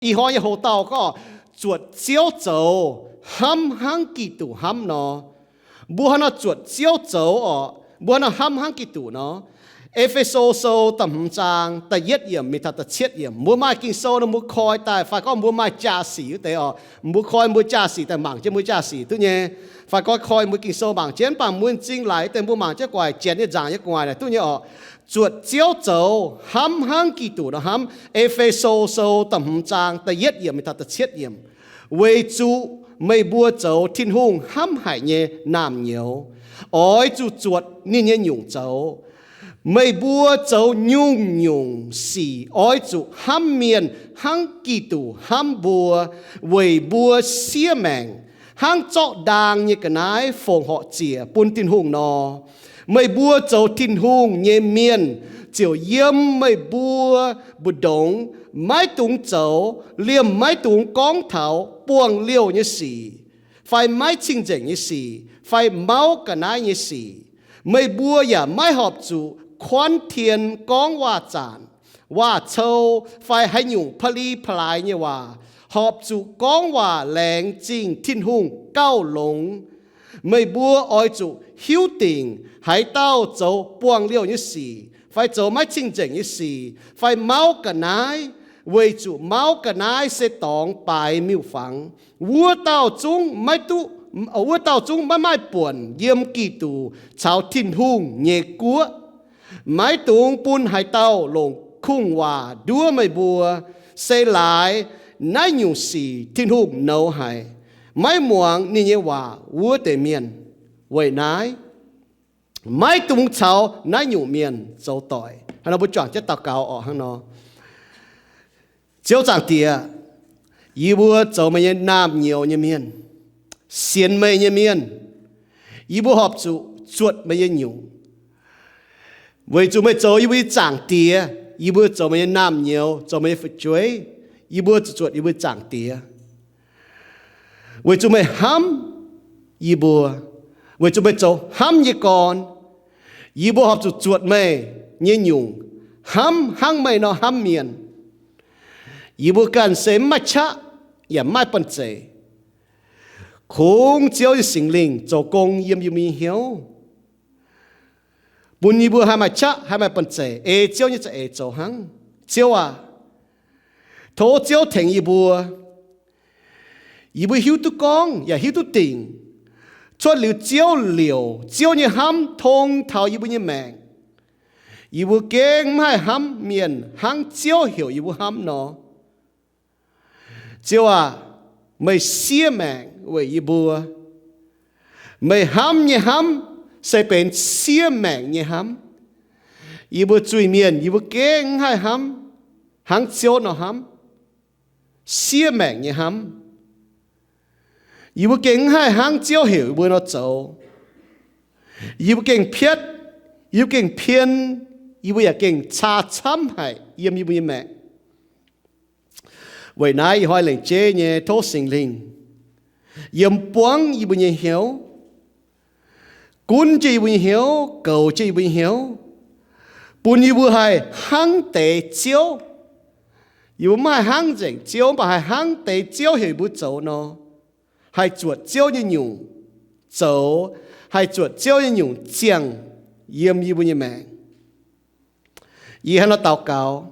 Ih hnoi nyei hoc-dauh gorngv, zuotc Ziouv zoux hnamv hnangv Giduc hnamv nor. Mbuo haaix nor zuotc Ziouv zoux orqc? Mbuo haaix nor hnamv hnangv Giduc nor? E^fe^so Sou da'hmz zaang da'yietv yiemc mingh taux da'cietv yiemc. Mbuo maaih Ging-Sou nor mbuo koi daaih, fai gorngv mbuo maaih jaa-sic wuov deix orqc, mbuo koi mbuo jaa-sic daaih mangc jienv mbuo jaa-sic duqv nyei. Fai gorngv koi mbuo Ging-Sou mangc jienv, mv baac mbuo m'zing laic wuov deix mbuo mangc jienv gu'nguaaic, janx nyei nzaangc nyei gu'nguaaic naaic duqv nyei orqc. Zuotc Ziouv zoux hnamv hnangv Giduc nor hnamv. E^fe^so Sou da'hmz zaang da'yietv yiemc mingh taux da'cietv yiemc. Weic zuqc meih mbuo zoux Tin-Hungh hnamv haic nyei naamh nyouz, oix zuqc zuotc ninh nyei nyungc zoux. Meih mbuo zoux nyungc-nyungc sic oix zuqc hnamv mienh hnangv Giduc hnamv mbuo, weic mbuo siev maengc hnangv zorqv ndaang nyei ga'naaiv fongc horc ziec bun Tin-Hungh nor. Meih mbuo zoux Tin-Hungh nyei mienh ziouc yiem meih mbuo mbu'ndongx maiv dungx zoux, liemh maiv dungx gorngv taux buangh liouh nyei sic, fai maiv cing-nzengc nyei sic, fai mauv ga'naaiv nyei sic. Meih mbuo yaac maiv horpc zuqc kuanv tien gorngv waac-zanc, waac-cou, fai haaix nyungc pa'li pa'laaix nyei waac. Horpc zuqc gorngv waac laengz zingh Tin-Hungh gauh longx. Meih mbuo oix zuqc hiuv dingc haaix dauh zoux buangh liouh nyei sic, fai zoux maiv cing-nzengc nyei sic, fai mauv ga'naaiv, weic zuqc mauv ga'naaiv se dorngx baaix miuc-fangx. Wuov dauh zungv maiv duqv, wuov dauh zungv maiv maaih buonc yiem Giduc caux Tin-Hungh nyei guoqv. Maiv dungx bun haaix dauh longc kungx-waac nduov meih mbuo. Se laaix naaiv nyungc sic Tin-Hungh nouz haic, maiv muangx ninh nyei waac wuov deix mienh. Weic naaiv, maiv dungx caux naaiv nyungc mienh zoux doic. Hnangv nor mbuo juangc jienv daux gaux orqc hnangv nor. Ziouv Zaangc Diex, yie mbuo zoux meih nyei naamh nyouz nyei mienh, sienx meih nyei mienh. Yie mbuo horpc zuqc zuotc meih nyei nyungc, weic zuqc meih zoux yie mbuo nyei Zaangc Diex. Yie mbuo zoux meih nyei naamh nyouz, zoux meih nyei fu'jueiv, yie mbuo zuqc zuotc yie mbuo Zaangc Diex, weic zuqc meih hnamv yie mbuo, weic zuqc meih zoux hnamv nyei gorn. Yie mbuo horpc zuqc zuotc meih nyei nyungc, hnamv hnangv meih nor hnamv mienh. Yie mbuo ganh se mv maaih qaqv yaac mv maaih banh zeic. Kungx Ziouv nyei Singx Lingh zoux gong yiem yie mbuo nyei hnyouv, bun yie mbuo haih maaih qaqv, haih maaih banh zeic ei Ziouv nyei za'eix zoux hnangv. Ziouv aac, tov Ziouv tengx yie mbuo. Yie mbuo hiuv duqv gorngv yaac hiuv duqv dingc, cuotv liuz Ziouv liouc, Ziouv nyei hnamv tong taux yie mbuo nyei maengc. Yie mbuo gengh mv haih hnamv mienh hnangv Ziouv heuc yie mbuo hnamv nor. Ziouv aac, meih siev maengc weic yie mbuo. Meih hnamv nyei hnamv se benx siev maengc nyei hnamv. Yie mbuo zuiz-mienh, yie mbuo gengh mv haih hnamv hnangv Ziouv nor hnamv, siev maengc nyei hnamv. Yie mbuo gengh mv haih hnangv Ziouv heuc yie mbuo nor zoux. Yie mbuo gengh pietv, yie mbuo gengh pien, yie mbuo yaac gengh caa camv haic yiem yie mbuo nyei maengc. Weic naaiv ih hnoi lengc jeiv nyei tov Singx Lingh yiem buangv yie mbuo nyei hnyouv, gunv jienv yie mbuo nyei hnyouv, goux jienv yie mbuo nyei hnyouv, bun yie mbuo haih hnangv deix Ziouv. Yie mbuo mv haih hnangv nzengc Ziouv, mv baac haih hnangv deix Ziouv heuc yie mbuo zoux nor, haih zuotc Ziouv nyei nyungc zoux, haih zuotc Ziouv nyei nyungc ziangh yiem yie mbuo nyei maengc. Yie hnangv nor daux gaux,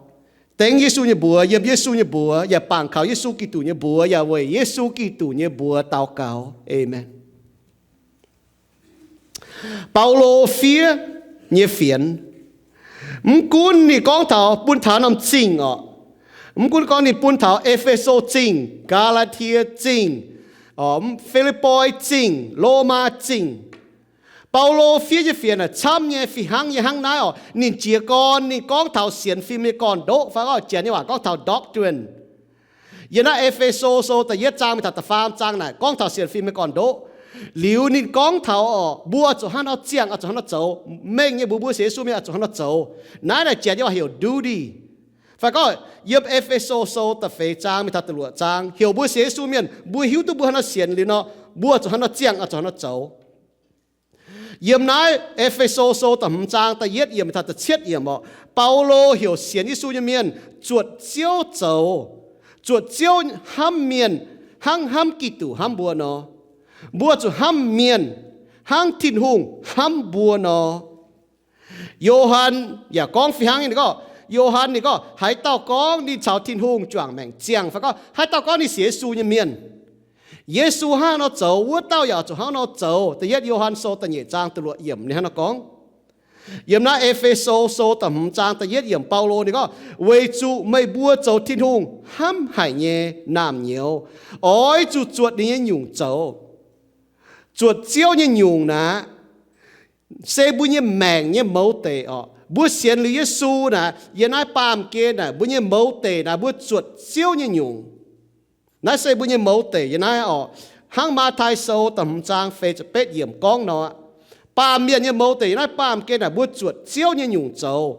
dengv Yesu nyei mbuox, yiem Yesu nyei mbuox, yaac bangc kaux Yesu Giduc nyei mbuox, yaac weic Yesu Giduc nyei mbuox daux gaux. Aamen. Baulo fiev nyei fienx, mv gunv ninh gorngv taux bun taux norm zingh orqc, mv gunv gorngv ninh bun taux E^fe^so Zingh, Gaa^laa^tie Zingh, Fi^lipv^poi Zingh, Lomaa Zingh, Baulo fiev nyei fienx naaic camv nyei fih hnangv nyei hnangv naaiv orqc. Ninh jiez gorn ninh gorngv taux sienx fim nyei gorn-ndoqv, fai gorngv Janx nyei waac gorngv taux doctrine. Yiem naaiv E^fe^so Sou da'yietv zaang mingh taux da'faam zaang naaic gorngv taux sienx fim nyei gorn-ndoqv. Liuz ninh gorngv taux orqc, mbuo oix zuqc hnangv nor ziangh, oix zuqc hnangv nor zoux. Mengh nyei mbuox mbuo sienx Yesu mienh oix zuqc hnangv nor zoux. Naaiv naaic Janx nyei waac heuc duty. Fai gorngv yiem E^fe^so Sou da'feix zaang mingh taux da'luoqc zaang heuc mbuo sienx Yesu mienh, mbuo hiuv duqv mbuo hnangv nor sienx liuz nor, mbuo oix zuqc hnangv nor ziangh, oix zuqc hnangv nor zoux. Yiem naaiv E^fe^so Sou da'hmz zaang da'yietv yiemc mingh taux da'cietv yiemc orqc, Baulo heuc sienx Yesu nyei mienh zuotc Ziouv zoux, Zuotc Ziouv hnamv mienh hnangv hnamv Giduc hnamv mbuo nor, mbuo zuqc hnamv mienh hnangv Tin-Hungh hnamv mbuo nor. Yo^han yaac gorngv fih hnangv nyei. Ninh gorngv, Yo^han ninh gorngv, haaix dauh gorngv ninh caux Tin-Hungh juangc maengc ziangh fai gorngv haaix dauh gorngv ninh sienx Yesu nyei mienh, Yesu hnangv nor zoux, wuov dauh yaac zuqc hnangv nor zoux. Da'yietv Yo^han Sou da'nyeic zaang da'luoqc yiemc ninh hnangv nor gorngv. Yiem naaiv E^fe^so Sou da'hmz zaang da'yietv yiemc, Baulo ninh gorngv, weic zuqc meih mbuo zoux Tin-Hungh hnamv haic nyei naamh nyouz oix zuqc zuotc ninh nyei nyungc zoux. Zuotc Ziouv nyei nyungc naaic se mbuo nyei maengc nyei mouz deic orqc. Mbuo sienx liuz Yesu naaic, yiem naaiv baamh gen naaic, mbuo nyei mouz deic naaic mbuo zuotc Ziouv nyei nyungc. Naaiv se mbuo nyei mouz deic yiem naaiv orqc. Hnangv Matv^tai Sou da'hmz zaang feix ziepc betv yiemc gorngv nor, baamh mienh nyei mouz deic yiem naaiv baamh gen naaic mbuo zuotc Ziouv nyei nyungc zoux,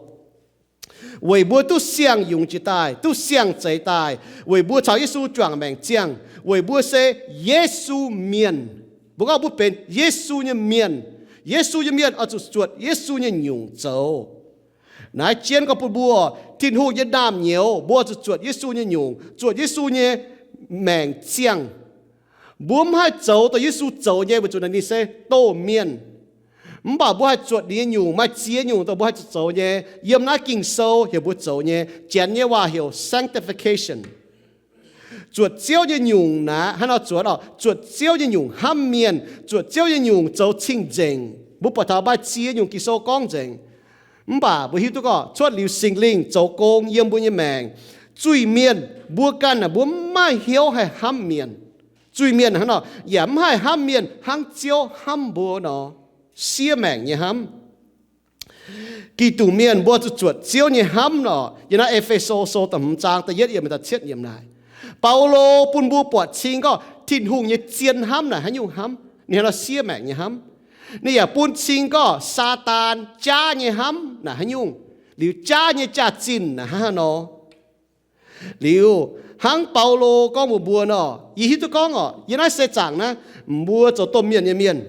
weic mbuo duqv siang-yungz jiex daaih, duqv siang-zeix daaih, weic mbuo caux Yesu juangc maengc ziangh, weic mbuo se Yesu mienh. Mbuo gorngv mbuo benx Yesu nyei mienh. Yesu nyei mienh oix zuqc zuotc Yesu nyei nyungc zoux. Naaiv jienv gorngv bun mbuo, Tin-Hungh nyei naamh nyouz, mbuo zuqc zuotc Yesu nyei nyungc, zuotc Yesu nyei maengc ziangh. Mbuo mv haih zoux dongh Yesu zoux nyei, weic zuqc naaiv ninh se doh mienh. Mv baac mbuo haih zuotc ninh nyei nyungc, maaih ziex nyungc dongh mbuo haih zuqc zoux nyei. Yiem naaiv Ging-Sou heuc mbuo zoux nyei, Janx nyei waac heuc sanctification. Zuotc Ziouv nyei nyungc naaic hnangv nor zuotc orqc, zuotc Ziouv nyei nyungc hnamv mienh, zuotc Ziouv nyei nyungc zoux cing-nzengc. Mbuo buatc taux maaih ziex nyungc Ging-Sou gorngv nzengc. Mv baac mbuo hiuv duqv gorngv cuotv liuz Singx Lingh zoux gong yiem mbuo nyei maengc, zuiz-mienh mbuo ganh naaic mbuo mv maaih hnyouv haih hnamv mienh. Zuiz-mienh hnangv nor yaac mv haih hnamv mienh hnangv Ziouv hnamv mbuo nor, siev maengc nyei hnamv. Giduc mienh mbuo zuqc zuotc Ziouv nyei hnamv nor. Yiem naaiv E^fe^so Sou da'hmz zaang da'yietv yiemc da'cietv yiemc naaic, Baulo bun mbuo buatc cing gorngv Tin-Hungh nyei zien hnamv naaic haaix nyungc hnamv. Ninh hnangv nor siev maengc nyei hnamv. Ninh yaac bun cing gorngv Saadaan jaav nyei hnamv naaic haaix nyungc, liuz jaav nyei jaax-zinh naaic hnangv haaix nor. Liuz, hnangv Baulo gorngv mbuox mbuo nor, yie hiuv duqv gorngv orqc, yiem naaiv seix zaangc naaiv, mbuo zoux domh mienh nyei mienh,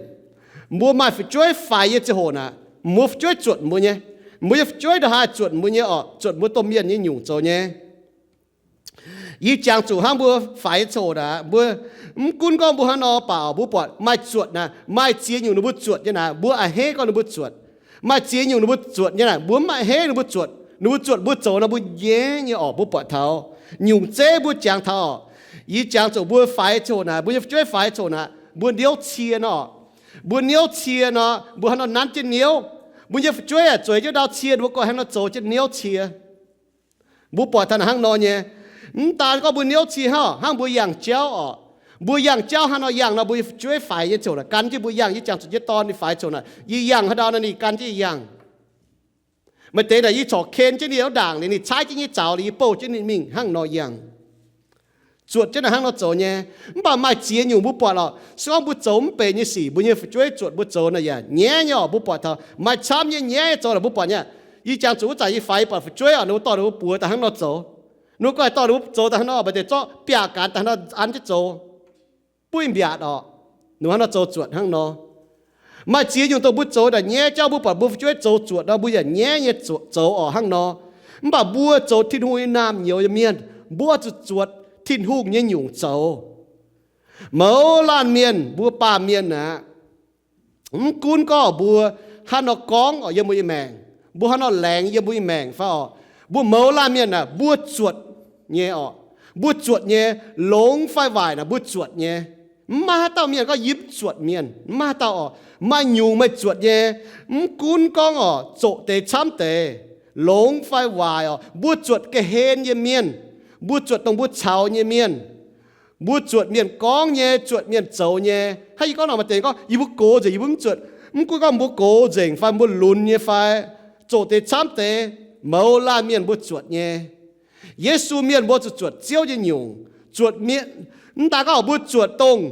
mbuo maaih fu'jueiv faix nyei ziangh hoc naaic, mbuo fu'jueiv zuotc mbuo nyei. Mbuo nyei fu'jueiv ndongc haaix zuotc mbuo nyei orqc, zuotc mbuo domh mienh nyei nyungc zoux nyei. Yie jangx zuqc hnangv mbuo faix nyei ziangh hoc naaic, mbuo mv gunv gorngv mbuo hnangv nor baac mbuo buatc maaih zuotc naaic, maaih ziex nyungc ninh mbuo zuotc nyei naaic, mbuo a'hneiv gorngv ninh mbuo zuotc. Maaih ziex nyungc ninh mbuo zuotc nyei naaic, mbuo mv a'hneiv ninh mbuo zuotc. Ninh mbuo zuotc mbuo zoux nor mbuo nyaiv nyei orqc, mbuo buatc taux. Nyungc zeiv mbuo jangx taux orqc. Yie jangx zuqc mbuo faix nyei ziangh hoc naaic, mbuo nyei fu'jueiv faix nyei ziangh hoc naaic, mbuo niouv cie nor. Mbuo niouv cie nor, mbuo hnangv nor nanv jienv niouv. Mbuo nyei fu'jueiv aah, zueiz jienv ndau cie, mbuo gorngv hnangv nor zoux jienv niouv cie. Mbuo buatc taux naaic hnangv nor nyei. Mv daan gorngv mbuo niouv cie hnangv, hnangv mbuo yangh jauv orqc. Mbuo yangh jauv hnangv nor yangh nor, mbuo nyei fu'jueiv faix nyei ziangh hoc naaic gan jienv mbuo yangh. Yie jangx zuqc jienv dorn ninh faix ziangh hoc naaic, yie yangh hnangv ndau nor ninh gan jienv yie yangh. Maaih deix naaic yie corc ken jienv ninh wuov ndaangc liuz, ninh caaiv jienv nyei zaux liuz, yie bouh jienv ninh mingh hnangv nor yangh. Zuotc jienv naaic hnangv nor zoux nyei. Mv baac maaih ziex nyungc mbuo buatc lorqc, se gorngv mbuo zoux mv benx nyei sic, mbuo nyei fu'jueiv zuotc mbuo zoux naaic yaac nyaiv nyei orqc. Mbuo buatc taux maaih camv nyei nyaiv nyei zoux naaic, mbuo buatc nyei. Yie jangx zuqc wuov zanc yie faix, yie buatc fu'jueiv orqc, ninh mbuo dorh ninh mbuo buoz daaih hnangv nor zoux. Ninh mbuo gorngv dorh ninh mbuo zoux daaih hnangv nor, maaih deix zorqv biaac ganx daaih hnangv nor an jienv zoux, buov mbiaatc orqc. Ninh mbuo hnangv nor zoux zuotc hnangv nor. Maaih ziex nyungc dongh mbuo zoux naaic nyaiv jauv, mbuo buatc mbuo fu'jueiv zoux zuotc nor, mbuo yaac nyaiv nyei zoux orqc hnangv nor. Mv baac mbuo zoux Tin-Hungh nyei naamh nyouz nyei mienh, mbuo zuqc zuotc Tin-Hungh nyei nyungc zoux. Mouz laanh mienh, mbuo baamh mienh aqv, mv gunv gorngv mbuo hnangv nor gorngv orqc yiem mbuo nyei maengc, mbuo hnangv nor laengz yiem mbuo nyei maengc fai orqc, mbuo mouz laanh mienh aac, mbuo zuotc nyei orqc. Mbuo zuotc nyei, longx fai waaic naaic mbuo zuotc nyei. Mv maaih haaix dauh mienh gorngv yie mv zuotc mienh, mv maaih haaix dauh orqc. Maaih nyungc meih zuotc nyei. Mv gunv gorngv orqc zoqc deix camv deix, longx fai waaic orqc, mbuo zuotc ga'hlen nyei mienh. Mbuo zuotc dongh mbuo caux nyei mienh. Mbuo zuotc mienh gorngv nyei, zuotc mienh zoux nyei. Hnangv yie gorngv nor, maaih deix gorngv yie mbuo gox nzengc, yie mbuo mv zuotc. Mv gunv gorngv mbuo gox nzengc fai mbuo lunx nyei fai zoqc deix camv deix, mouz laanh mienh mbuo zuotc nyei. Yesu mienh mbuo zuqc zuotc Ziouv nyei nyungc. Zuotc mienh, mv daan gorngv mbuo zuotc dongh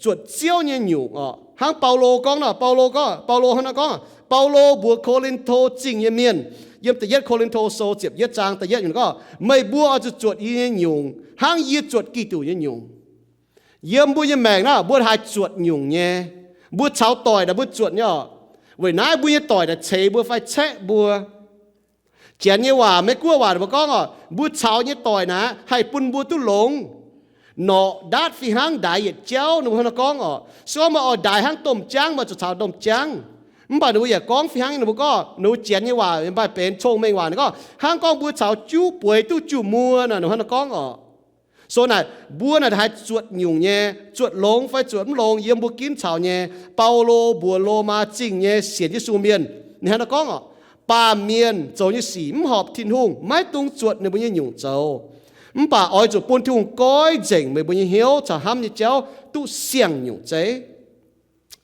zuotc Ziouv nyei nyungc orqc. Hnangv Baulo gorngv nor, Baulo gorngv, Baulo hnangv nor gorngv, Baulo mbuox Ko^lin^to Zingh nyei mienh, yiem da'yietv Ko^lin^to Sou ziepc yietv zaang da'yietv nyungc gorngv, meih mbuo oix zuqc zuotc yie nyei nyungc hnangv yie zuotc Giduc nyei nyungc. Yiem mbuo nyei maengc naaiv, mbuo haih zuotc nyungc nyei. Mbuo caux doic naaic mbuo zuotc nyei orqc. Weic naaiv mbuo nyei doic naaic ceix mbuo fai caeqv mbuo. Janx nyei waac, Meiv-Guoqv waac ninh mbuo gorngv oc, mbuo caux nyei doic naaic haih bun mbuo duqv longx. Norqc ndaatv fih hnangv, ndaix yietc jauv, ninh mbuo hnangv nor gorngv oc. Se gorngv meih oix ndaix hnangv domh jaangv, meih zuqc caux domh jaangv. Mv baac ninh mbuo yaac gorngv fih hnangv ninh mbuo gorngv, ninh mbuo janx nyei waac maaih benx cong-mengh waac ninh gorngv, hnangv gorngv mbuo caux juv bueix duqv juh muoz nor, ninh hnangv nor gorngv oc. So naaic mbuo naaic haiz zuotc nyungc nyei, zuotc longx fai zuotc mv longx yiem mbuo ginv caux nyei. Baulo mbuox Lomaa Zingh nyei sienx Yesu mienh, ninh hnangv nor gorngv oc, baamh mienh zoux nyei sic mv horpc Tin-Hungh maiv dungx zuotc ninh mbuo nyei nyungc zoux. Mv baac oix zuqc bun Tin-Hungh goiv nzengc meih mbuo nyei hnyouv caux hnamv nyei jauv duqv siang-nyungc zeiv.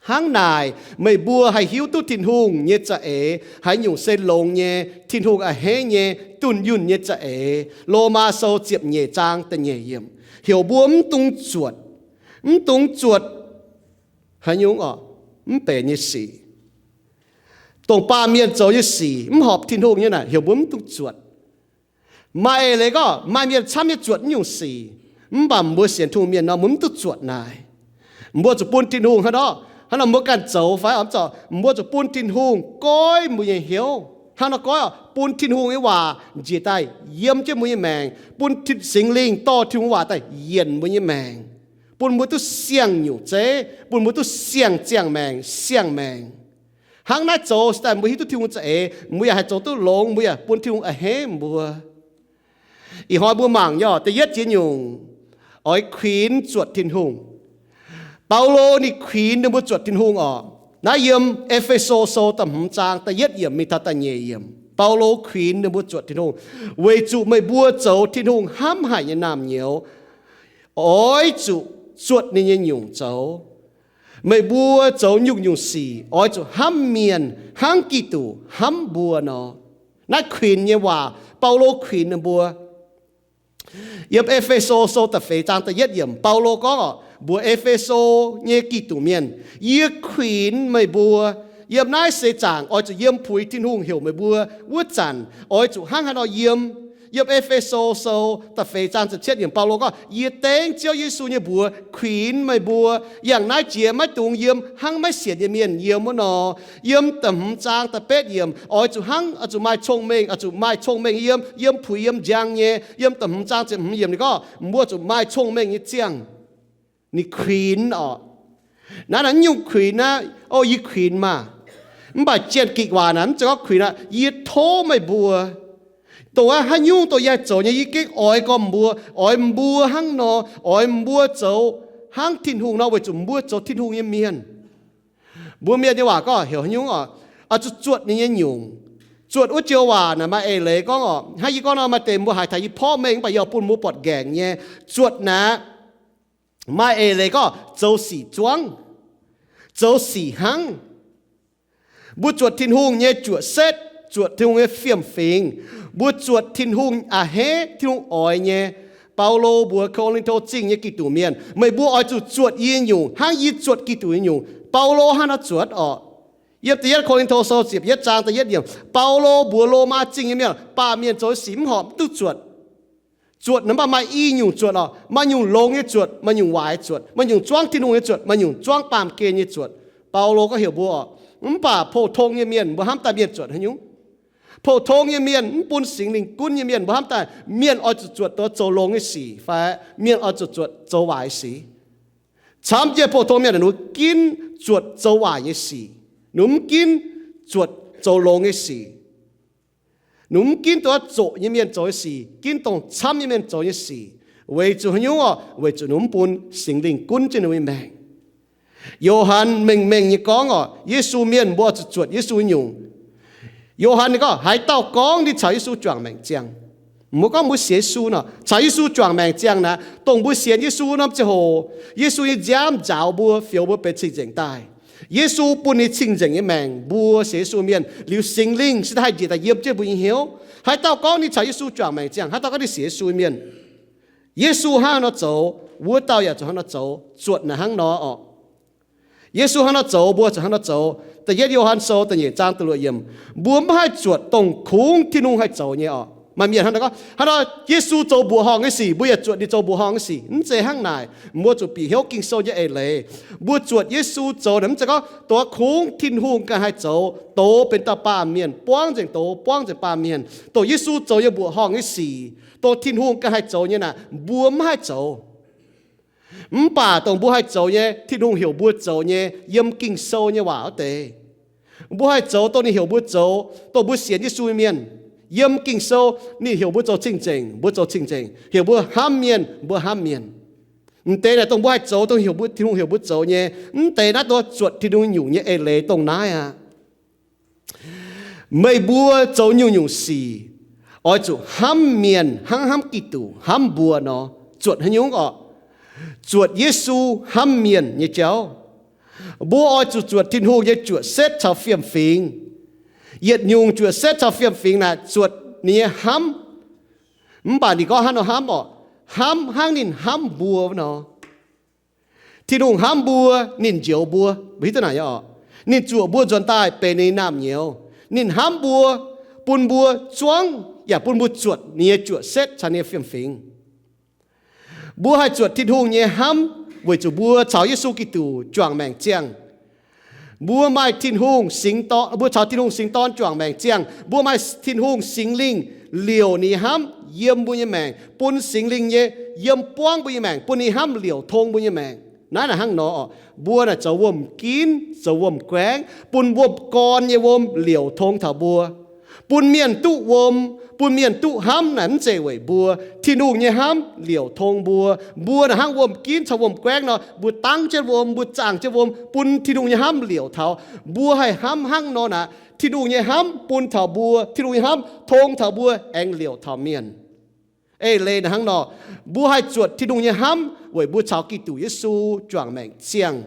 Hnangv naaic meih mbuo haih hiuv duqv Tin-Hungh nyei za'eix haaix nyungc se longx nyei, Tin-Hungh a'hneiv nyei, dunh yunh nyei za'eix. Lomaa Sou ziepc nyeic zaang da'nyeic yiemc. Heuc mbuo mv dungx zuotc, mv dungx zuotc haaix nyungc oc, mv benx nyei sic. Dongh baamh mienh zoux nyei sic mv horpc Tin-Hungh nyei naaic, heuc mbuo mv dungx zuotc. Maaih eix leiz gorngv maaih mienh camv nyei zuotc naaiv nyungc sic, mv baac mbuo sienx Tin-Hungh mienh nor, mbuo mv duqv zuotc naaic. Mbuo zuqc bun Tin-Hungh hnangv nor, hnangv nor mbuo ganh zoux fai oix zorc, mbuo zuqc bun Tin-Hungh goiv mbuo nyei hnyouv. Hnangv nor goiv oc, bun Tin-Hungh nyei waac njiec daaih yiem jienv mbuo nyei maengc, bun Tin, Singx Lingh dorh Tin-Hungh waac daaih yienc mbuo nyei maengc, bun mbuo duqv siang-nyungc zeiv, bun mbuo duqv siang-ziangh maengc, siang-maengc. Hnangv naaiv zoux se daaih mbuo hiuv duqv Tin-Hungh za'eix, mbuo yaac haih zoux duqv longx, mbuo yaac bun Tin-Hungh a'hneiv mbuo. Ih hnoi mbuo mangc nyei oc, da'yietv jiex nyungc, oix kuinx zuotc Tin-Hungh. Baulo ninh kuinx ninh mbuo zuotc Tin-Hungh oc. Naaiv yiem E^fe^so Sou da'hmz zaang da'yietv yiemc mingh taux da'nyeic yiemc, Baulo kuinx ninh mbuo zuotc Tin-Hungh, weic zuqc meih mbuo zoux Tin-Hungh hnamv haic nyei naamh nyouz, oix zuqc zuotc ninh nyei nyungc zoux. Meih mbuo zoux nyungc-nyungc sic oix zuqc hnamv mienh hnangv Giduc hnamv mbuo nor. Naaiv kuinx nyei waac, Baulo kuinx ninh mbuo. Yiem E^fe^so Sou da'feix zaang da'yietv yiemc, Baulo gorngv oc, mbuox E^fe^so nyei Giduc mienh, yie kuinx meih mbuo. Yiem naaiv seix zaangc oix zuqc yiem puix Tin-Hungh heuc meih mbuo wuov zanc, oix zuqc hnangv haaix nor yiem. Yiem E^fe^so Sou da'feix zaang ziepc cietv yiemc, Baulo gorngv, yie dengv Ziouv Yesu nyei mbuox kuinx meih mbuo. Yangh naaiv jiex maiv dungx yiem hnangv maiv sienx nyei mienh yiem wuov nor. Yiem da'hmz zaang da'betv yiemc, oix zuqc hnangv, oix zuqc maaih cong-mengh, oix zuqc maaih cong-mengh yiem, yiem puix yiem njang nyei. Yiem da'hmz zaang ziepc hmz yiemc ninh gorngv, mbuo zuqc maaih cong-mengh nyei ziangh. Ninh kuinx oc. Naaiv naaiv nyungc kuinx naaiv, o, yie kuinx maah! Mv baac Janx-Gikc waac naaiv mv zeiz gorngv kuinx aqv. Yie tov meih mbuo, dongh haaix nyungc dongh yie haih zoux nyei, yie gengh oix gormx mbuo, oix mbuo hnangv nor, oix mbuo zoux hnangv Tin-Hungh nor, weic zuqc mbuo zoux Tin-Hungh nyei mienh. Mbuo mienh nyei waac gorngv heuc haaix nyungc oc, oix zuqc zuotc ninh nyei nyungc. Zuotc wuov joux waac naaic maaih eix leiz gorngv oc, hnangv yie gorngv nor, maaih deix mbuo haiz taux yie porv mengh, mv baac yie oix bun mbuo buatc nqaengc nyei. Zuotc naaic maaih eix leiz gorngv zoux sic zuangv, zoux sic hnangv. Mbuo zuotc Tin-Hungh nyei juoqc setv, zuotc Tin-Hungh nyei fiem-fingx, mbuo zuotc Tin-Hungh a'hneiv, Tin-Hungh oix nyei. Baulo mbuox Ko^lin^to Zingh nyei Giduc mienh, meih mbuo oix zuqc zuotc yie nyei nyungc hnangv yie zuotc Giduc nyei nyungc. Baulo hnangv nor zuotc oc. Yiem da'yietv Ko^lin^to Sou ziepc yietv zaang da'yietv yiemc, Baulo mbuox Lomaa Zingh nyei mienh, baamh mienh zoux sic mv horpc mv duqv zuotc. Zuotc naaic mv baac maaih i nyungc zuotc oc. Maaih nyungc longx nyei zuotc, maaih nyungc waaic zuotc, maaih nyungc zuangv Tin-Hungh nyei zuotc, maaih nyungc zuangv baamh gen nyei zuotc. Baulo gorngv heuc mbuo oc, mv baac pou-tong nyei mienh mbuo hnamv daaih mienh zuotc haaix nyungc? Pou-tong nyei mienh, mv bun Singx Lingh gunv nyei mienh, mbuo hnamv daaih mienh oix zuqc zuotc doz zoux longx nyei sic fai mienh oix zuqc zuotc zoux waaic nyei sic? Camv jienv pou-tong mienh ninh mbuo ginv zuotc zoux waaic nyei sic. Ninh mv ginv zuotc zoux longx nyei sic. Ninh mv ginv dongh zoqc nyei mienh zoux nyei sic, ginv dongh camv nyei mienh zoux nyei sic. Weic zuqc haaix nyungc oc? Weic zuqc ninh mv bun Singx Lingh gunv jienv ninh nyei maengc. Yo^han mengh mengh nyei gorngv oc, Yesu mienh mbuo zuqc zuotc Yesu nyungc. Yo^han ninh gorngv, haaix dauh gorngv ninh caux Yesu juangc maengc ziangh, mbuo gorngv mbuo sienx Yesu nor, caux Yesu juangc maengc ziangh naaic, dongh mbuo sienx Yesu norm ziangh hoc, Yesu nyei nziaamv njaaux mbuo, fioux mbuo benx cing-nzengc daaih. Yesu bun ninh cing-nzengc nyei maengc mbuo sienx Yesu mienh liuz, Singx Lingh se haih njiec daaih yiem jienv mbuo nyei hnyouv. Haaix dauh gorngv ninh caux Yesu juangc maengc ziangh, haaix dauh gorngv ninh sienx Yesu mienh, Yesu hnangv haaix nor zoux, wuov dauh yaac zuqc hnangv haaix nor zoux. Zuotc naaic hnangv nor oc. Yesu hnangv haaix nor zoux, mbuo zuqc hnangv haaix nor zoux. Da'yietv Yo^han Sou da'nyeic zaang da'luoqc yiemc, mbuo mv haih zuotc dongh kungx Tin-Hungh haih zoux nyei oc. Maaih mienh hnangv nor gorngv, hnangv nor Yesu zoux mbuoqc horngh nyei sic, mbuo yaac zuotc ninh zoux mbuoqc horngh nyei sic. Mv zeiz hnangv naaic. Mbuo zuqc bieqc hnyouv Ging-Sou nyei eix leiz. Mbuo zuotc Yesu zoux naaic mv zeiz gorngv dongh kungx Tin-Hungh ganh haih zoux, douz benx dauh baamh mienh, buangv nzengc douz, buangv nzengc baamh mienh. Dongh Yesu zoux nyei mbuoqc horngh nyei sic, dongh Tin-Hungh ganh haih zoux nyei naaic, mbuo mv haih zoux. Mv baac dongh mbuo haih zoux nyei, Tin-Hungh heuc mbuo zoux nyei, yiem Ging-Sou nyei waac wuov deix. Mbuo haih zoux dongh ninh heuc mbuo zoux, dongh mbuo sienx Yesu nyei mienh. Yiem Ging-Sou ninh heuc mbuo zoux cing-nzengc, mbuo zoux cing-nzengc. Heuc mbuo hnamv mienh, mbuo hnamv mienh. M'deix naaic dongh mbuo haih zoux, dongh heuc mbuo, Tin-Hungh heuc mbuo zoux nyei. Mv deix naaiv dongh zuotc Tin-Hungh nyungc nyei eix leiz dongh naaiv aqv. Meih mbuo zoux nyungc-nyungc sic oix zuqc hnamv mienh hnangv hnamv Giduc hnamv mbuo nor. Zuotc haaix nyungc orqc? Zuotc Yesu hnamv mienh nyei jauv. Mbuo oix zuqc zuotc Tin-Hungh nyei juoqc setv caux fiem-fingx. Yietc nyungc juoqc setv caux fiem-fingx naaic zuotc ninh nyei hnamv. Mv baac ninh gorngv hnangv nor hnamv orqc, hnamv hnangv ninh hnamv mbuo wuov nor. Tin-Hungh hnamv mbuo, ninh njoux mbuo, mbuo hiuv duqv naaic nyei orqc? Ninh zuoqc mbuo nzuonx daaih benx ninh nyei naamh nyouz. Ninh hnamv mbuo, bun mbuo zuangv yaac bun mbuo zuotc ninh nyei juoqc setv caux ninh nyei fiem-fingx. Mbuo haih zuotc Tin-Hungh nyei hnamv weic zuqc mbuo caux Yesu Giduc juangc maengc ziangh. Mbuo maaih Tin-Hungh singx dorn, mbuo caux Tin-Hungh singx dorn juangc maengc ziangh. Mbuo maaih Tin-Hungh Singx Lingh liouc ninh nyei hnamv yiem mbuo nyei maengc, bun Singx Lingh nyei yiem buangv mbuo nyei maengc, bun ninh hnamv liouc tong mbuo nyei maengc. Naaiv naaic hnangv nor orqc? Mbuo naaic zoux wuom-ginv, zoux wuom-guaengv, bun wuom-gorn nyei wuom liouc tong taux mbuo. Bun mienh duqv wuom, bun mienh duqv hnamv naaic mv zeiz weic mbuo. Tin-Hungh nyei hnamv liouc tong mbuo. Mbuo naaic hnangv wuom-ginv caux wuom-guaengv nor, mbuo dangv jienv wuom, mbuo zaangh jienv wuom, bun Tin-Hungh nyei hnamv liouc taux. Mbuo haih hnamv hnangv nor naaic, Tin-Hungh nyei hnamv bun taux mbuo, Tin-Hungh nyei hnamv tong taux mbuo aengx liouc taux mienh. Eix leiz naaic hnangv nor, mbuo haih zuotc Tin-Hungh nyei hnamv weic mbuo caux Giduc Yesu juangc maengc ziangh.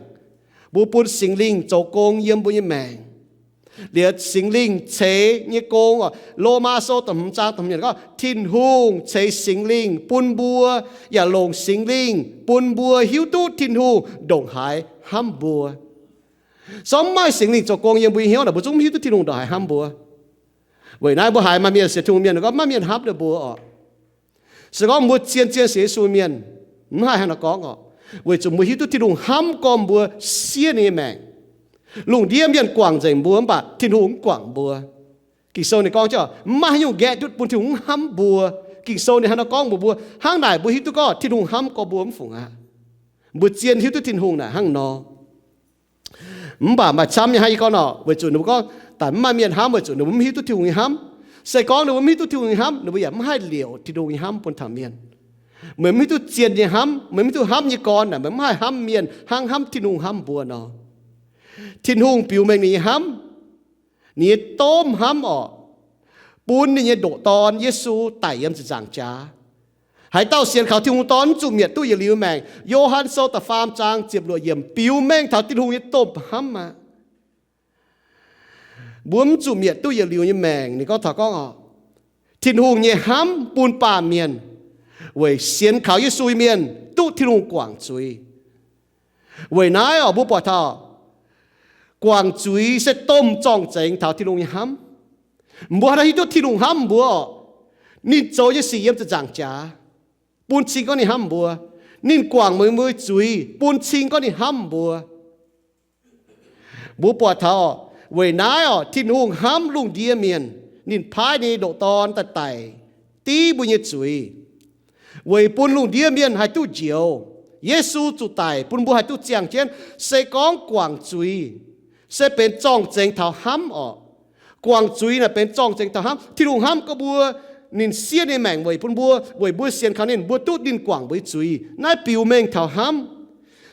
Mbuo bun Singx Lingh zoux gong yiem mbuo nyei maengc. Liuz Singx Lingh ceix nyei gong, Lomaa Sou da'hmz zaang da'hmz yiemc gorngv, Tin-Hungh ceix Singx Lingh bun mbuo, yaac longc Singx Lingh bun mbuo hiuv duqv Tin-Hungh ndongc haaix hnamv mbuo. Se gorngv mv maaih Singx Lingh zoux gong yiem mbuo nyei hnyouv naaic, mbuo zungv mv hiuv duqv Tin-Hungh ndongc haaix hnamv mbuo. Weic naaiv mbuo haiz maaih mienh sienx Tin-Hungh mienh gorngv, maiv maaih mienh hnamv ninh mbuo orqc. Se gorngv mbuo zien-zien sienx Yesu mienh, mv haih hnangv naaiv gorngv orqc. Weic zuqc mbuo hiuv duqv Tin-Hungh hnamv gormx mbuo, siev ninh nyei maengc. Lungh ndiev mienh guangc nzengc mbuo mv baac Tin-Hungh mv guangc mbuo. Ging-Sou ninh gorngv jienv, mv maaih haaix nyungc nqaeqv ndutv bun Tin-Hungh mv hnamv mbuo. Ging-Sou ninh hnangv naaiv gorngv mbuox mbuo, hnangv naaic mbuo hiuv duqv gorngv Tin-Hungh hnamv gormx mbuo mv fungc aqv. Mbuo zien hiuv duqv Tin-Hungh naaic hnangv nor. Mv baac maaih camv nyei hnangv yie gorngv nor, weic zuqc ninh mbuo gorngv daaih mv maaih mienh hnamv weic zuqc ninh mbuo mv hiuv duqv Tin-Hungh nyei hnamv. Se gorngv ninh mbuo mv hiuv duqv Tin-Hungh nyei hnamv, ninh mbuo yaac mv haih liouc Tin-Hungh nyei hnamv bun taux mienh. Meih mv hiuv duqv zien nyei hnamv, meih mv hiuv duqv hnamv nyei gorn naaic, meih mv haih hnamv mienh hnangv hnamv Tin-Hungh hnamv mbuo nor. Tin-Hungh biux mengh ninh nyei hnamv, ninh nyei domh hnamv orqc, bun ninh nyei ndoqc Dorn, Yesu, daic yiem ziepc nzaangc jaax. Haaix dauh sienx kaux Tin-Hungh Dorn mv zuqc mietc duqv yietc liuz maengc. Yo^han Sou da'faam zaang ziepc luoqc yiemc biux mengh taux Tin-Hungh nyei domh hnamv aqv. Mbuo mv zuqc mietc duqv yietc liuz nyei maengc. Ninh gorngv taux gorngv orqc, Tin-Hungh nyei hnamv bun baamh mienh weic sienx kaux Yesu nyei mienh duqv Tin-Hungh guangc zuiz. Weic naaiv orqc, mbuo buatc taux guangc zuiz se domh zorng-zengx taux Tin-Hungh nyei hnamv. Mbuo haaix nor hiuv duqv Tin-Hungh hnamv mbuo orqc? Ninh zoux nyei sic yiem ziepc nzaangc jaax bun cing gorngv ninh hnamv mbuo. Ninh guangc meih mbuo zuiz bun cing gorngv ninh hnamv mbuo. Mbuo buatc taux orqc, weic naaiv orqc, Tin-Hungh hnamv lungh ndiev mienh, ninh paaiv ninh ndoqc Dorn daaih daic div mbuo nyei zuiz, weic bun lungh ndiev mienh haih duqv njoux. Yesu zuqc daic bun mbuo haih duqv ziangh jienv. Se gorngv guangc zuiz se benx zorng-zengx taux hnamv orqc. Guangc zuiz naaic benx zorng-zengx taux hnamv. Tin-Hungh hnamv gorngv mbuo, ninh siev ninh maengc weic bun mbuo, weic mbuo sienx kaux ninh, mbuo duqv ninh guangc mbuo nyei zuiz. Naaiv biux mengh taux hnamv.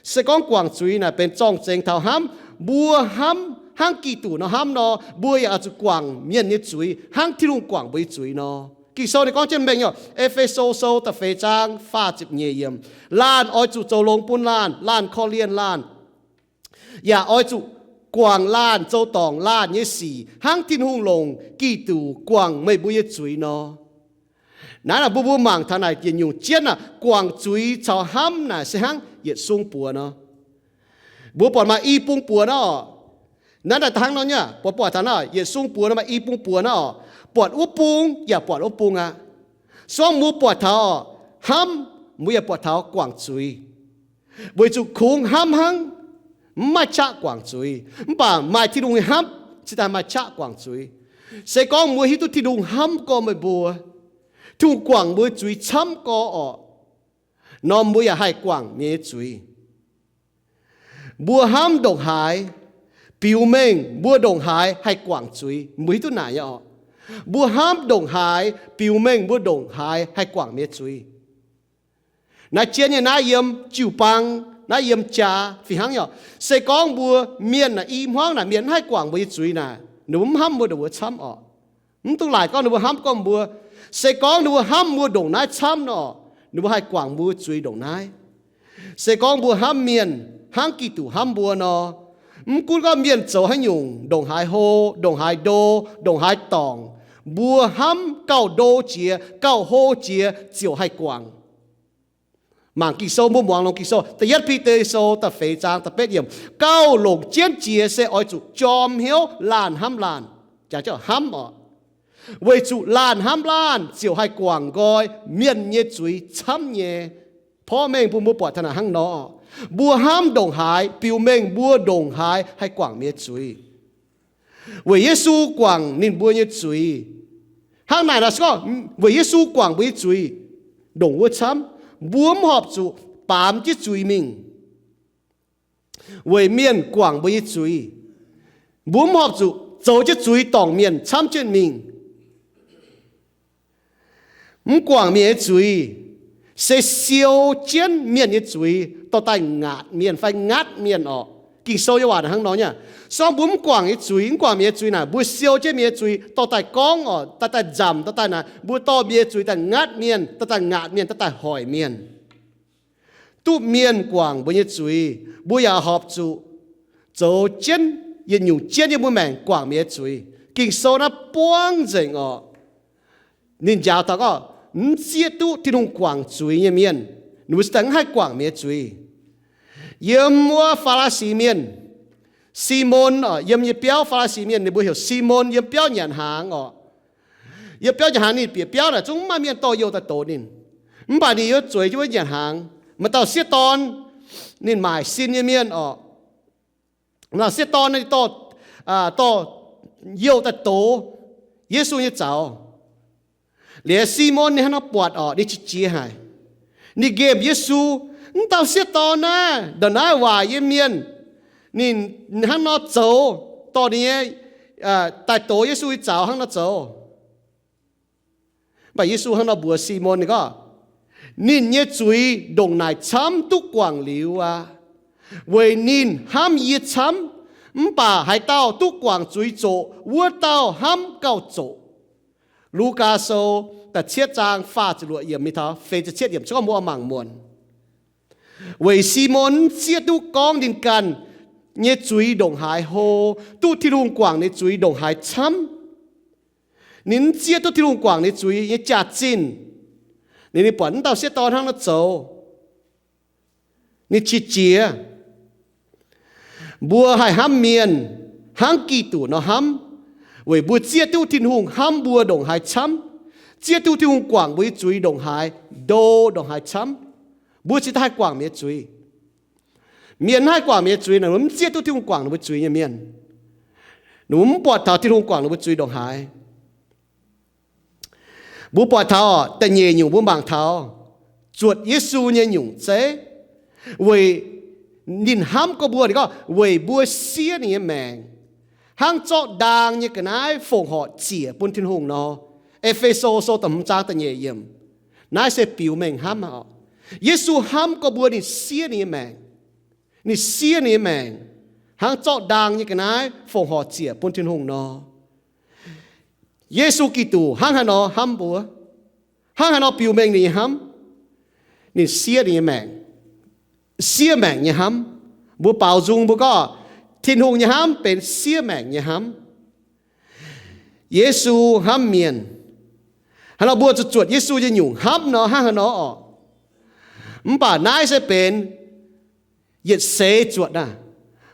Se gorngv guangc zuiz naaic benx zorng-zengx taux hnamv, mbuo hnamv hnangv Giduc nor hnamv nor, mbuo yaac oix zuqc guangc mienh nyei zuiz hnangv Tin-Hungh guangc mbuo nyei zuiz nor. Ging-Sou ninh gorngv jienv mengh nyei, E^fe^so Sou da'feix zaang faah ziepc nyeic yiemc, laanh oix zuqc zoux longx bun laanh, laanh korv-lienh laanh, yaac oix zuqc guangc laanh zoux dorngc laanh nyei sic hnangv Tin-Hungh longc Giduc guangc meih mbuo nyei zuiz nor. Naaiv naaic mbuo mbuo mangc taux naaic yietc nyungc jienv aac, guangc zuiz caux hnamv naaic se hnangv yietc sung buoz nor. Mbuo buatc maaih i bung buoz nor. Naaiv naaic hnangv nor nyei, mbuo buatc taux naaiv yietc sung buoz nor maaih i bung buoz nor. Buatc wuov bung yaac buatc wuov bung aqv. Se gorngv mbuo buatc taux hnamv, mbuo yaac buatc taux guangc zuiz. Weic zuqc kungx hnamv hnangv, mv maaih qaqv guangc zuiz. Mv baac maaih Tin-Hungh nyei hnamv cingx daaih maaih qaqv guangc zuiz. Se gorngv mbuo hiuv duqv Tin-Hungh hnamv gorx meih mbuo, Tin-Hungh guangc mbuo zuiz camv gorx orqc, nor mbuo yaac haih guangc mienh nyei zuiz. Mbuo hnamv ndongc haaix, biux mengh mbuo ndongc haaix haih guangc zuiz. Mbuo hiuv duqv naaic nyei orqc. Mbuo hnamv ndongc haaix, biux mengh mbuo ndongc haaix haih guangc mienh nyei zuiz. Naaiv jienv nyei naaiv yiem jiu-baang, naaiv yiem jaax fih hnangv nyei orqc. Se gorngv mbuo mienh naaic i hmuangv naaic mienh mv haih guangc mbuo nyei zuiz naaic, ninh mbuo mv hnamv mbuo ndongc wuov camv orqc. Mv dungx laaic gorngv ninh mbuo hnamv gorngv mbuo. Se gorngv ninh mbuo hnamv mbuo ndongc naaiv camv nor, ninh mbuo haih guangc mbuo zuiz ndongc naaiv. Se gorngv mbuo hnamv mienh hnangv Giduc hnamv mbuo nor, mv gunv gorngv mienh zoux haaix nyungc, ndongc haaix hlo, ndongc haaix ndo, ndongc haaix dorngc, mbuo hnamv gauh ndo jiex, gauh hlo jiex ziouc haih guangc. Mangc Ging-Sou, mbuo muangx longx Ging-Sou, da'yietv Bide Sou da'feix zaang da'betv yiemc, gauh longc jienv jiex se oix zuqc jorm hnyouv laanh hnamv laanh, jaax jauv hnamv orqc. Weic zuqc laanh hnamv laanh ziouc haih guangc nqoi mienh nyei zuiz camv nyei. Porv mengh bun mbuo buatc taux naaic hnangv nor, mbuo hnamv ndongc haaix, biux mengh mbuo ndongc haaix haih guangc mienh nyei zuiz. Weic Yesu guangc ninh mbuo nyei zuiz. Hnangv naaic nor, se gorngv weic Yesu guangc mbuo nyei zuiz ndongc wuov camv, mbuo mv horpc zuqc baamz jienv zuiz mingh weic mienh guangc mbuo nyei zuiz. Mbuo mv horpc zuqc zoux jienv zuiz dorngc mienh camv jienv mingh. Mv guangc mienh nyei zuiz, se siou jienv mienh nyei zuiz dorh daaih ngaatc mienh fai ngatv mienh orqc. Ging-Sou nyei waac hnangv nor nyei. Se gorngv mbuo mv guangc nyei zuiz, mv guangc mienh nyei zuiz naaic, mbuo siou jienv mienh nyei zuiz dorh daaih gorngv orqc, daaih daaih nzamc, dorh daaih naaic, mbuo dorh mienh nyei zuiz daaih ngatv mienh, dorh daaih ngaatc mienh, dorh daaih hoic mienh. Duqv mienh guangc mbuo nyei zuiz, mbuo yaac horpc zuqc zoux jienv yietc nyungc jienv yiem mbuo maengc guangc mienh nyei zuiz. Ging-Sou naaiv buangv nzengc orqc. Ninh njaaux taux gorngv mv zieqv duqv Tin-Hungh guangc zuiz nyei mienh, ninh mbuo cingx daaih mv haih guangc mienh nyei zuiz. Yiem wuov Faa^laa^si mienh, Simon orqc, yiem nyei biauv, Faa^laa^si mienh ninh mbuo heuc Simon, yiem biauv nyanc hnaangx orqc. Yiem biauv nyanc hnaangx, ninh bieqc biauv naaic zungv mv maaih mienh dorh youh daaih dox ninh. Mv baac ninh yiem zueiz jienv wuov nyanc hnaangx, maaih dauh sieqv dorn, ninh maaic sin nyei mienh orqc. Maaih dauh sieqv dorn, ninh dorh, dorh youh daaih dox Yesu nyei zaux. Liuz Simon ninh hnangv nor buatc orqc, ninh qiex jiez haic. Ninh nqemh Yesu, mv dauh sieqv dorn naaiv, ndongc naaiv waaic nyei mienh, ninh hnangv nor zoux, dorh ninh nyei, daaih dox Yesu nyei zaux hnangv nor zoux. Mv baac Yesu hnangv nor mbuox Simon, ninh gorngv, ninh nyei zuiz ndongc naaic camv duqv guangc liuz aqv, weic ninh hnamv yie camv. Mv baac haaix dauh duqv guangc zuiz zoqc, wuov dauh hnamv gauh zoqc. Lugaa Sou da'cietv zaang faah ziepc luoqc yiemc mingh taux feix ziepc cietv yiemc, se gorngv mbuo oix mangc muonc. Weic Simon mv zieqv duqv gorngv ninh ganh nyei zuiz ndongc haaix hlo, duqv Tin-Hungh guangc ninh zuiz ndongc haaix camv. Ninh mv zieqv duqv Tin-Hungh guangc ninh zuiz nyei jaax-zinh. Ninh, ninh buatc mv dauh sieqv dorn hnangv nor zoux, ninh qiex jiez. Mbuo haih hnamv mienh hnangv Giduc nor hnamv, weic mbuo zieqv duqv Tin-Hungh hnamv mbuo ndongc haaix camv, zieqv duqv Tin-Hungh guangc mbuo nyei zuiz ndongc haaix ndo, ndongc haaix camv. Mbuo cingx daaih haih guangc mienh nyei zuiz. Mienh mv haih guangc mienh nyei zuiz naaic, mv zieqv duqv Tin-Hungh guangc ninh mbuo zuiz nyei mienh. Ninh mbuo mv buatc taux Tin-Hungh guangc ninh mbuo zuiz ndongc haaix. Mbuo buatc taux da'nyeic nyungc, mbuo mangc taux zuotc Yesu nyei nyungc zeiv, weic ninh hnamv gorx mbuo, ninh gorngv weic mbuo siev ninh nyei maengc, hnangv zorqv ndaang nyei ga'naaiv fongc horc ziec bun Tin-Hungh nor. E^fe^so Sou da'hmz zaang da'nyeic yiemc. Naaiv se biux mengh hnamv oc. Yesu hnamv gorx mbuo ninh siev ninh nyei maengc. Ninh siev ninh nyei maengc, hnangv zorqv ndaang nyei ga'naaiv fongc horc ziec bun Tin-Hungh nor. Yesu Giduc hnangv haaix nor hnamv mbuo? Hnangv haaix nor biux mengh ninh nyei hnamv? Ninh siev ninh nyei maengc. Siev maengc nyei hnamv. Mbuo baaux nzung mbuo gorngv Tin-Hungh nyei hnamv benx siev maengc nyei hnamv. Yesu hnamv mienh. Haaix nor mbuo zuqc zuotc Yesu nyei nyungc hnamv nor hnangv haaix nor oc? Mv baac naaiv se benx yietc seix zuotc naaic.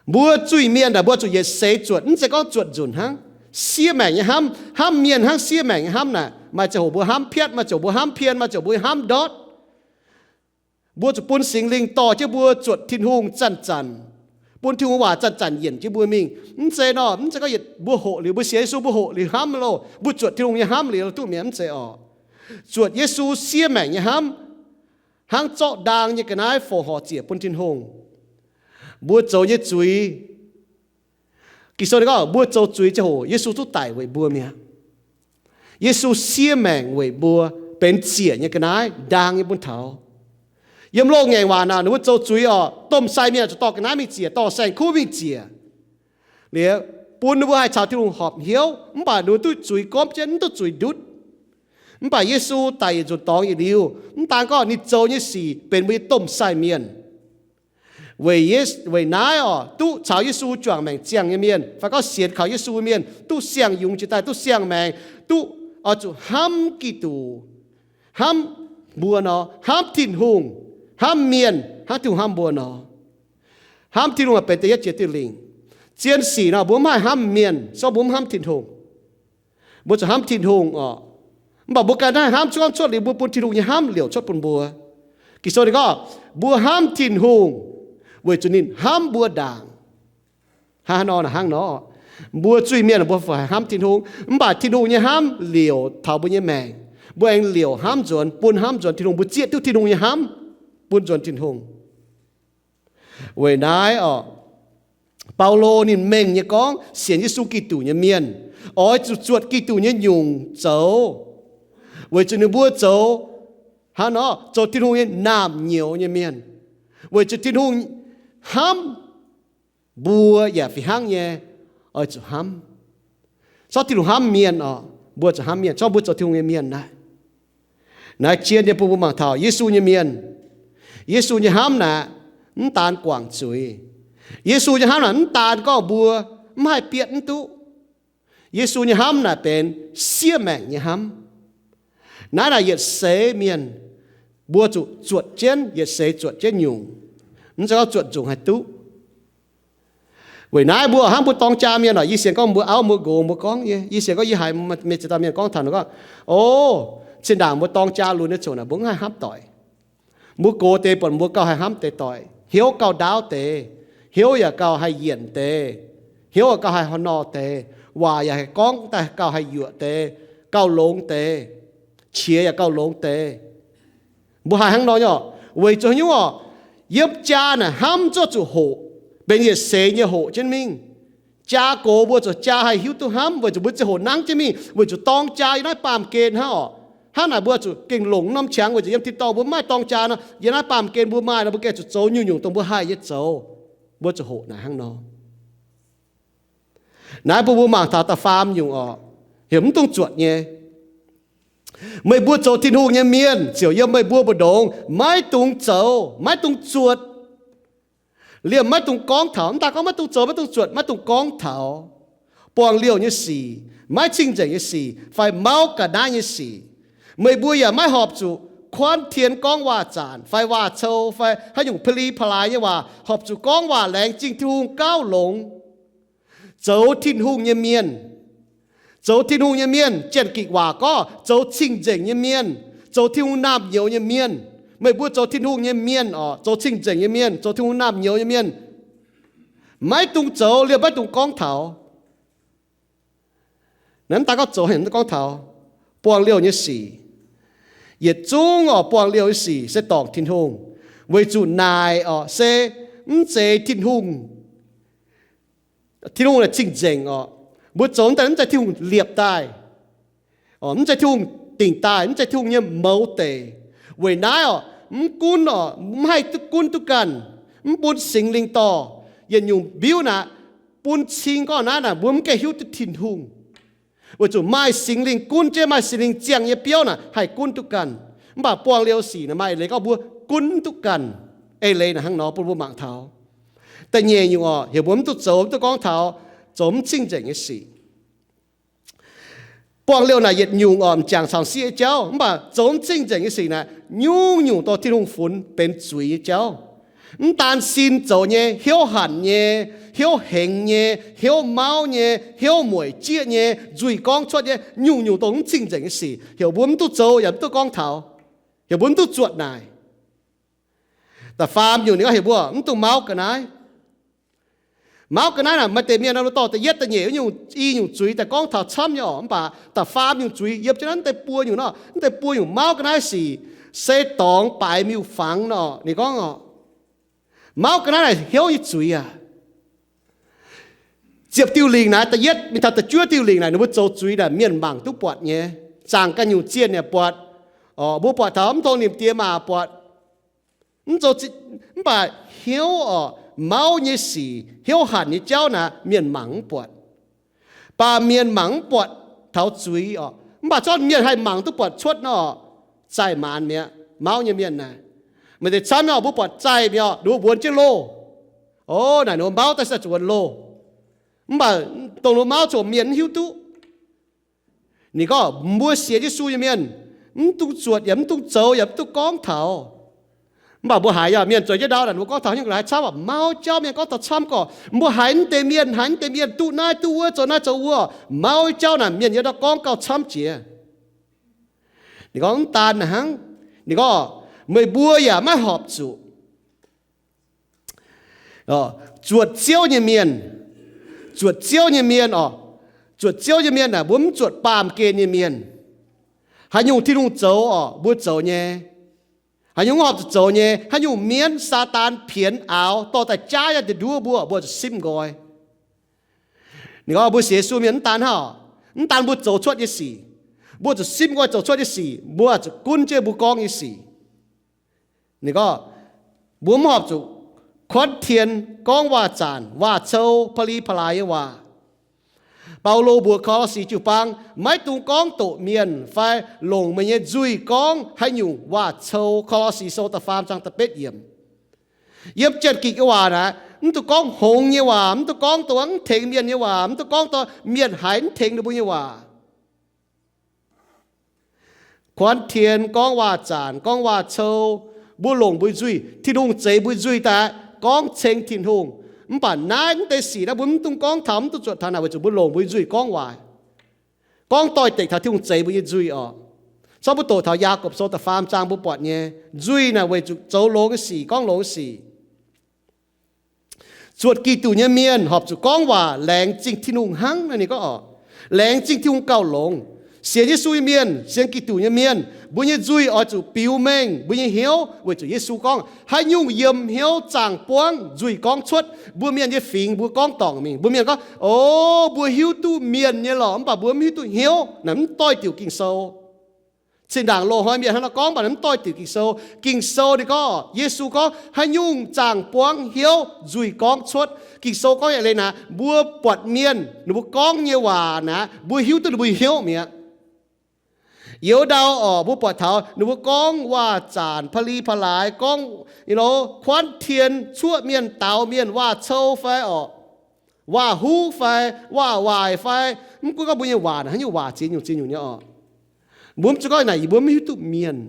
Mbuo zuiz-mienh naaic mbuo zuqc yietc seix zuotc, mv zeiz gorngv zuotc nzunc hnangv. Siev maengc nyei hnamv, hnamv mienh hnangv siev maengc nyei hnamv naaic, maaih ziangh hoc mbuo hnamv piatv, maaih ziangh hoc mbuo hnamv pien, maaih ziangh hoc mbuo hnamv ndortv. Mbuo zuqc bun Singx Lingh dorh jienv mbuo zuotc Tin-Hungh zanc-zanc, bun Tin-Hungh waac zanc-zanc yienc jienv mbuo mingh. Mv zeiz nor, mv zeiz gorngv yietc mbuo hoqc liuz, mbuo sienx Yesu mbuo hoqc liuz hnamv loh, mbuo zuotc Tin-Hungh nyei hnamv liuz duqv mi'aqv, mv zeiz orqc. Zuotc Yesu siev maengc nyei hnamv, hnangv zorqv ndaang nyei ga'naaiv fongc horc ziec bun Tin-Hungh. Mbuo zoux nyei zuiz, Ging-Sou ninh gorngv mbuo zoux zuiz ziangh hoc Yesu duqv daic weic mbuo mi'aqv. Yesu siev maengc weic mbuo, benx ziec nyei ga'naaiv, ndaang nyei bun taux. Yiem loz-ngaengc waac naaic, ninh mbuo zoux zuiz orqc, domh sai mienh zuqc dorh ga'naaiv mingh ziec, dorh saeng-kuv mingh ziec, liuz bun ninh mbuo haih caux Tin-Hungh horpc hnyouv, mv baac ninh mbuo duqv zuiz gomv jienv, mv duqv zuiz ndutv. Mv baac Yesu daic yietc nzunc dorngx yietc liuz, mv daan gorngv ninh zoux nyei sic benx mbuo nyei domh sai mienh. Weic, weic naaiv orqc, duqv caux Yesu juangc maengc ziangh nyei mienh, fai gorngv sienx kaux Yesu nyei mienh, duqv siang-yungz jiex daaih, duqv siang-maengc, duqv oix zuqc hnamv Giduc, hnamv mbuo nor, hnamv Tin-Hungh, hnamv mienh hnangv Tin-Hungh hnamv mbuo nor. Hnamv Tin-Hungh benx da'yietv jiex diuh lingc. Zien sic nor, mbuo mv haih hnamv mienh, se gorngv mbuo mv hnamv Tin-Hungh. Mbuo zuqc hnamv Tin-Hungh orqc. Mv baac mbuo ganh haih hnamv cuotv, cuotv liuz mbuo bun Tin-Hungh nyei hnamv liouc cuotv bun mbuo. Ging-Sou ninh gorngv, mbuo hnamv Tin-Hungh weic zuqc ninh hnamv mbuo ndaangc. Hnangv nor, hnangv nor, mbuo zuiz-mienh mbuo fai hnamv Tin-Hungh, mv baac Tin-Hungh nyei hnamv liouc taux mbuo nyei maengc. Mbuo aengx liouc hnamv nzuonx, bun hnamv nzuonx Tin-Hungh, mbuo zieqv duqv Tin-Hungh nyei hnamv bun nzuonx Tin-Hungh. Weic naaiv orqc, Baulo ninh mengh nyei gorngv sienx Yesu Giduc nyei mienh oix zuqc zuotc Giduc nyei nyungc zoux, weic zuqc ninh mbuo zoux, hnangv nor, zoux Tin-Hungh nyei naamh nyouz nyei mienh, weic zuqc Tin-Hungh hnamv mbuo yaac fih hnangv nyei oix zuqc hnamv. Corc Tin-Hungh hnamv mienh orqc, mbuo zuqc hnamv mienh. Corc mbuo zoux Tin-Hungh nyei mienh naaic, naaiv jien nyei bun mbuo mangc taux Yesu nyei mienh. Yesu nyei hnamv naaic, mv daan guangc zuiz. Yesu nyei hnamv naaic mv daan gorngv mbuo mv haih bietv mv duqv. Yesu nyei hnamv naaic benx siev maengc nyei hnamv. Naaiv naaic yietc seix mienh mbuo zuqc zuotc jienv, yietc seix zuotc jienv nyungc, mv zeiz gorngv zuotc nzungc haih duqv. Weic naaiv mbuo hnangv mbuo dorng jaa mienh orqc, yie sienx gorngv mbuo auv mbuo nqox mbuo gorngv nyei, yie sienx gorngv yie haiz mienh ziex dauh mienh gorngv taux ninh gorngv, o, zinh ndaangc mbuo dorng jaa lunx nyei ziouc naaic mbuo mv haih hnamv doic. Mbuo gox deix buatc mbuo gauh haih hnamv deix doic, hnyouv gauh ndaauv deix, hnyouv yaac gauh haih yienc deix, hnyouv yaac gauh haih nor deix, waac yaac haih gorngv daaih gauh haih yuoqc deix, gauh longx deix, qiex yaac gauh longx deix. Mbuo haih hnangv nor nyei orqc, weic zuqc haaix nyungc orqc, yiem jaa naaic hnamv zuqc zuqc hoqc, benx yietc seix nyei hoqc jienv mingh. Jaa gox mbuo zuqc jaa haih hiuv duqv hnamv, weic zuqc mbuo ziangh hoc nangv jienv mingh, weic zuqc dorng jaa yiem naaiv baamh gen hnangv orqc. Hnangv naaic mbuo zuqc gengh longc norm qangx, weic zuqc yiem tin-dorngh mbuo mv maaih dorng jaa nor, yiem naaiv baamh gen mbuo maaih nor, mbuo gengh zuqc zoux nyungc-nyungc dongh mbuo haih nyei zoux. Mbuo zuqc hoqc naaic hnangv nor. Naaiv bun mbuo mangc taux da'faam nyungc orqc, heuc mv dungx zuotc nyei. Meih mbuo zoux Tin-Hungh nyei mienh, ziouc yiem meih mbuo mbu'ndongx maiv dungx zoux, maiv dungx zuotc. Liemh maiv dungx gorngv taux, mv daan gorngv maiv dungx zoux, maiv dungx zuotc, maiv dungx gorngv taux buangh liouh nyei sic, maiv cing-nzengc nyei sic, fai mauv ga'naaiv nyei sic. Meih mbuo yaac maiv horpc zuqc kuanv tien gorngv waac-zanc fai waac-cou fai haaix nyungc pa'li pa'laaix nyei waac, horpc zuqc gorngv waac laengz zingh Tin-Hungh gauh longx. Zoux Tin-Hungh nyei mienh, zoux Tin-Hungh nyei mienh, Janx-Gikc waac gorngv zoux cing-nzengc nyei mienh, zoux Tin-Hungh naamh nyouz nyei mienh. Meih mbuo zoux Tin-Hungh nyei mienh orqc, zoux cing-nzengc nyei mienh, zoux Tin-Hungh naamh nyouz nyei mienh, maiv dungx zoux, liemh maiv dungx gorngv taux. Naaiv mv daan gorngv zoux, heuc mv dungx gorngv taux buangh liouh nyei sic. Yietc zungv orqc, buangh liouh nyei sic se dorngc Tin-Hungh, weic zuqc naaic orqc se mv zeiz Tin-Hungh. Tin-Hungh naaic cing-nzengc orqc. Mbuo zoux daaih mv zeiz Tin-Hungh liepc daaih, mv zeiz Tin-Hungh dingc daaih, mv zeiz Tin-Hungh nyei mouz deic. Weic naaiv orqc, mv gunv orqc, mv haih duqv gunv duqv ganh, mv bun Singx Lingh dorh, yietc nyungc mbiuv naaic, bun cing gorngv naaiv naaic mbuo mv gaengh hiuv duqv Tin-Hungh. Weic zuqc maaih Singx Lingh gunv jienv, maaih Singx Lingh ziangh nyei biouv naaic haih gunv duqv ganh. Mv baac buangh liouh sic naaic maaih eix leiz gorngv mbuo gunv duqv ganh. Eix leiz naaic hnangv nor bun mbuo mangc taux. Da'nyeic nyungc orqc, heuc mbuo mv duqv zoux, mv duqv gorngv taux zoux mv cing-nzengc nyei sic. Buangh liouh naaic yietc nyungc orqc, m'jangc caux sieqv nyei jauv, mv baac zoux mv cing-nzengc nyei sic naaic nyungc-nyungc dorh Tin-Hungh funx benx zuiz nyei jauv. Mv daan sin zoux nyei, hnyouv hanc nyei, hnyouv hengx nyei, hnyouv mauv nyei, hnyouv mueic jieqv nyei, nzuih gorngv cuotv nyei, nyungc-nyungc dongh mv cing-nzengc nyei sic, heuc mbuo mv duqv zoux yaac mv duqv gorngv taux, heuc mbuo mv duqv zuotc naaic. Da'faam nyungc ninh gorngv heuc mbuo mv dungx mauv ga'naaiv. Mauv ga'naaiv naaic, maaih deix mienh nor, dorh da'yietv da'nyeic wuov nyungc, i nyungc zuiz daaih gorngv taux camv nyei orqc. Mv baac da'faam nyungc zuiz yiem jienv naaiv deix buo nyungc nor, naaiv deix buo nyungc mauv ga'naaiv sic se dorngx baaix miuc-fangx nor. Ninh gorngv orqc, mauv ga'naaiv naaic hnyouv nyei zuiz aac, ziepc diuh lingc naaic, da'yietv mingh taux da'juov diuh lingc naaic, ninh mbuo zoux zuiz naaic mienh mangc duqv buatc nyei. Zaangc ganh nyungc zienh yaac buatc, orqc, mbuo buatc taux mv tong nimc diex maac buatc. Mv zoux, mv baac hnyouv orqc, mauv nyei sic, hnyouv hanc nyei jauv naaic mienh mangc mv buatc. Baamh mienh mangc mv buatc taux zuiz orqc, mv baac zorqv mienh haih mangc duqv buatc cuotv nor, zaih maanz mi'aqv. Mauv nyei mienh naaic, maaih deix camv nyei orqc, mbuo buatc zaih mi'aqv, ninh mbuo mbuonx jienv loh. O, naaic ninh mbuo mauv daaih se zuqc mbuonx loh. Mv baac dongh ninh mbuo mauv zuqc mienh mv hiuv duqv. Ninh gorngv mbuo sienx Yesu nyei mienh, mv dungx zuotc yaac mv dungx zoux yaac mv dungx gorngv taux. Mv baac mbuo haiz yaac mienh zueiz jienv ndau naaic, mbuo gorngv taux hnyouv ga'naaiv camv, mauv jauv mienh gorngv taux camv gorqc, mbuo haiz mv deix mienh, haiz mv deix mienh duqv naaiv duqv wuov, zoux naaiv zoux wuov, mauv jauv naaic mienh yiem ndau gorngv gauh camv jiex. Ninh gorngv mv daan naaic hnangv. Ninh gorngv meih mbuo yaac maiv horpc zuqc zuotc Ziouv nyei mienh. Zuotc Ziouv nyei mienh orqc, zuotc Ziouv nyei mienh aah, mbuo mv zuotc baamh gen nyei mienh. Haaix nyungc Tin-Hungh zoux orqc, mbuo zoux nyei. Haaix nyungc mv horpc zuqc zoux nyei, haaix nyungc mienv Saadaan pienx aaux dorh daaih jaav yangh diex nduov mbuo, mbuo zuqc simv nqoi. Ninh gorngv mbuo sienx Yesu mienh mv daan hnangv, mv daan mbuo zoux cuotv nyei sic, mbuo zuqc simv nqoi zoux cuotv nyei sic, mbuo zuqc gunv jienv mbuo gorngv nyei sic. Ninh gorngv mbuo mv horpc zuqc kuanv tien gorngv waac-zaanc, waac-cou, pa'li pa'laaix nyei waac. Baulo mbuox Ko^lo^si jiu-baang, maiv dungx gorngv doqc mienh fai longc meih nyei nzuih gorngv haaix nyungc waac-cou. Ko^lo^si Sou da'faam zaang da'betv yiemc. Yiem Janx-Gikc nyei waac naaic, mv dungx gorngv hngongx nyei waac, mv dungx gorngv dongh mv tengx mienh nyei waac, mv dungx gorngv dongh mienh haiz mv tengx ninh mbuo nyei waac. Kuanv tien, gorngv waac-zaanc, gorngv waac-cou, mbuo longc mbuo nzuih, Tin-Hungh zeix mbuo nzuih daaih gorngv ceng Tin-Hungh. Mv baac naaiv mv deix sic naaiv mbuo mv dungx gorngv taux, mv dungx zuotc taux naaic weic zuqc mbuo longc mbuo nzuih gorngv waaic, gorngv doix-dekc taux Tin-Hungh zeix mbuo nyei nzuih orqc. Corc mbuo doqc taux Yaagorpc Sou da'faam zaang mbuo buatc nyei, nzuih naaic weic zuqc zoux longx nyei sic, gorngv longx nyei sic. Zuotc Giduc nyei mienh horpc zuqc gorngv waac laengz zingh Tin-Hungh hnangv naaiv. Ninh gorngv orqc, laengz zingh Tin-Hungh gauh longx. Sienx Yesu nyei mienh, sienx Giduc nyei mienh, mbuo nyei nzuih oix zuqc biux mengh mbuo nyei hnyouv, weic zuqc Yesu gorngv, haaix nyungc yiem hnyouv zaangh buangv nzuih gorngv cuotv. Mbuo mienh nyei fingx mbuo gorngv dorngc mingh, mbuo mienh gorngv, o, mbuo hiuv duqv mienh nyei lorqc, mv baac mbuo mv hiuv duqv hnyouv. Naaiv mv doix-diuc Ging-Sou. Zinh ndaangc loz-hnoi mienh hnangv nor gorngv, mv baac naaiv mv doix-diuc Ging-Sou. Ging-Sou ninh gorngv, Yesu gorngv, haaix nyungc zaangh buangv hnyouv nzuih gorngv cuotv. Ging-Sou gorngv aqv leiz naaic, mbuo buatc mienh ninh mbuo gorngv nyei waac naaic, mbuo hiuv duqv ninh mbuo nyei hnyouv mi'aqv. Youz ndau orqc, mbuo buatc taux ninh mbuo gorngv waac-zaanc, pa'li pa'laaix, gorngv, you know, kuanv tien, cuoqv mienh, daaux mienh, waac-cou fai orqc, waac-huv fai, waac-waaic fai, mv gunv gorngv mbuo nyei waac naaic haaix nyungc waac ziex nyungc ziex nyungc nyei orqc, mbuo mv zuqc gorngv naaic mbuo mv hiuv duqv mienh,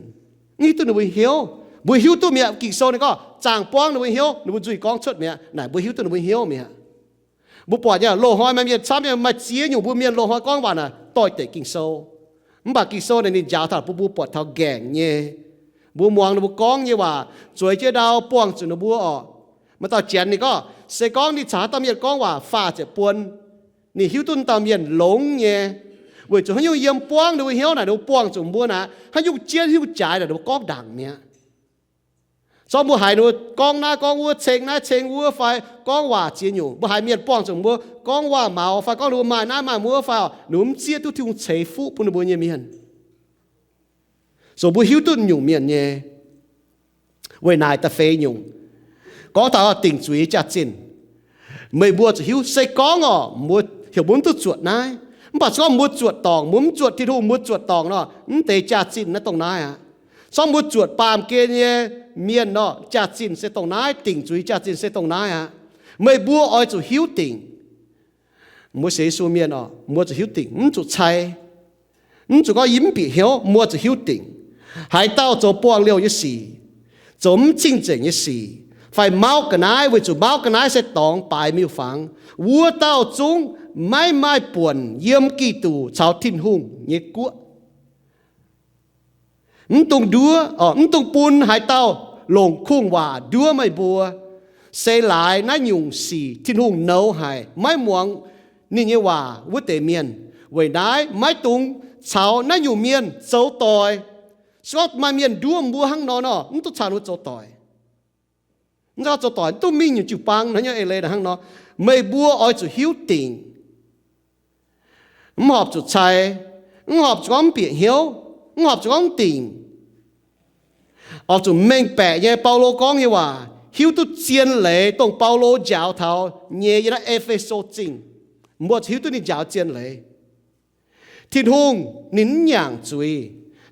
mv hiuv duqv ninh mbuo hnyouv. Mbuo hiuv duqv mi'aqv. Ging-Sou ninh gorngv zaangh buangv ninh mbuo hnyouv, ninh mbuo nzuih gorngv cuotv mi'aqv. Naaic mbuo hiuv duqv ninh mbuo hnyouv mi'aqv. Mbuo buatc nyei, loz-hnoi maaih mienh camv nyei, maaih ziex nyungc mbuo mienh loz-hnoi gorngv waac naaic doix-dekc Ging-Sou. Mv baac Ging-Sou naaic ninh njaaux taux bun mbuo buatc taux nqaengc nyei. Mbuo muangx ninh mbuo gorngv nyei waac, zueiz jienv ndau buangh zuqc ninh mbuo orqc. Maaih dauh Janx ninh gorngv, se gorngv ninh caux haaix dauh mienh gorngv waac faah ziepc buon, ninh hiuv duqv dauh mienh longx nyei, weic zuqc haaix nyungc yiem buangv ninh mbuo hnyouv naaic, ninh mbuo buangh zuqc mbuo naaic, haaix nyungc jienv haaix nyungc jaaix naaic ninh mbuo gorngv ndaangc mi'aqv. Zorqv mbuo haiz ninh mbuo gorngv naaiv gorngv wuov, ceng naaiv ceng wuov fai gorngv waac ziex nyungc, mbuo haiz mienh buangh zuqc mbuo gorngv waac maux fai gorngv ninh mbuo maaih naaiv maaih wuov fai, ninh mbuo mv zieqv duqv Tin-Hungh ceix fuqv bun ninh mbuo nyei mienh. Zoux mbuo hiuv duqv nyungc mienh nyei. Weic naaic da'feix nyungc, gorngv taux dingc zuiz jaax-zinh, meih mbuo zuqc hiuv. Se gorngv orqc, mbuo heuc mbuo mv duqv zuotc naaiv, mv baac se gorngv mbuo zuotc dorngc, mbuo mv zuotc Tin-Hungh, mbuo zuotc dorngc nor, mv deix jaax-zinh naaiv dongh naaiv aqv. Se gorngv mbuo zuotc baamh gen nyei mienh nor, jaax-zinh se dongh naaiv, dingc zuiz jaax-zinh se dongh naaiv aqv. Meih mbuo oix zuqc hiuv dingc. Mbuo sienx Yesu mienh orqc, mbuo zuqc hiuv dingc, mv zuqc cai. Mv zuqc gorngv yie mv bieqc hnyouv, mbuo zuqc hiuv dingc. Haaix dauh zoux buangh liouh nyei sic, zoux mv cing-nzengc nyei sic, fai mauv ga'naaiv, weic zuqc mauv ga'naaiv se dorngx baaix miuc-fangx. Wuov dauh zungv maiv maaih buonc yiem Giduc caux Tin-Hungh nyei guoqv. Mv dungx nduov, mv dungx bun haaix dauh longc kungx-waac nduov meih mbuo. Se laaix naaiv nyungc sic Tin-Hungh nouz haic, maiv muangx ninh nyei waac wuov deix mienh. Weic naaiv maiv dungx caux naaiv nyungc mienh zoux doic. Se gorngv maaih mienh nduov mbuo hnangv nor nor, mv duqv caux ninh zoux doic. Mv zoux doic, mv duqv mingh nyungc jiu-baang hnangv nor, eix leiz hnangv nor. Meih mbuo oix zuqc hiuv dingc. Mv horpc zuqc cai, mv horpc zuqc gorngv mv bieqc hnyouv, mv horpc zuqc gorngv mv dingc. Oix zuqc mengh baeqc nyei Baulo gorngv nyei waac, hiuv duqv zien leiz dongh Baulo njaaux taux nyei yiem naaiv E^fe^so Zingh. Mbuo zuqc hiuv duqv ninh njaaux zien leiz. Tin-Hungh ninh mv nyaangc zuiz.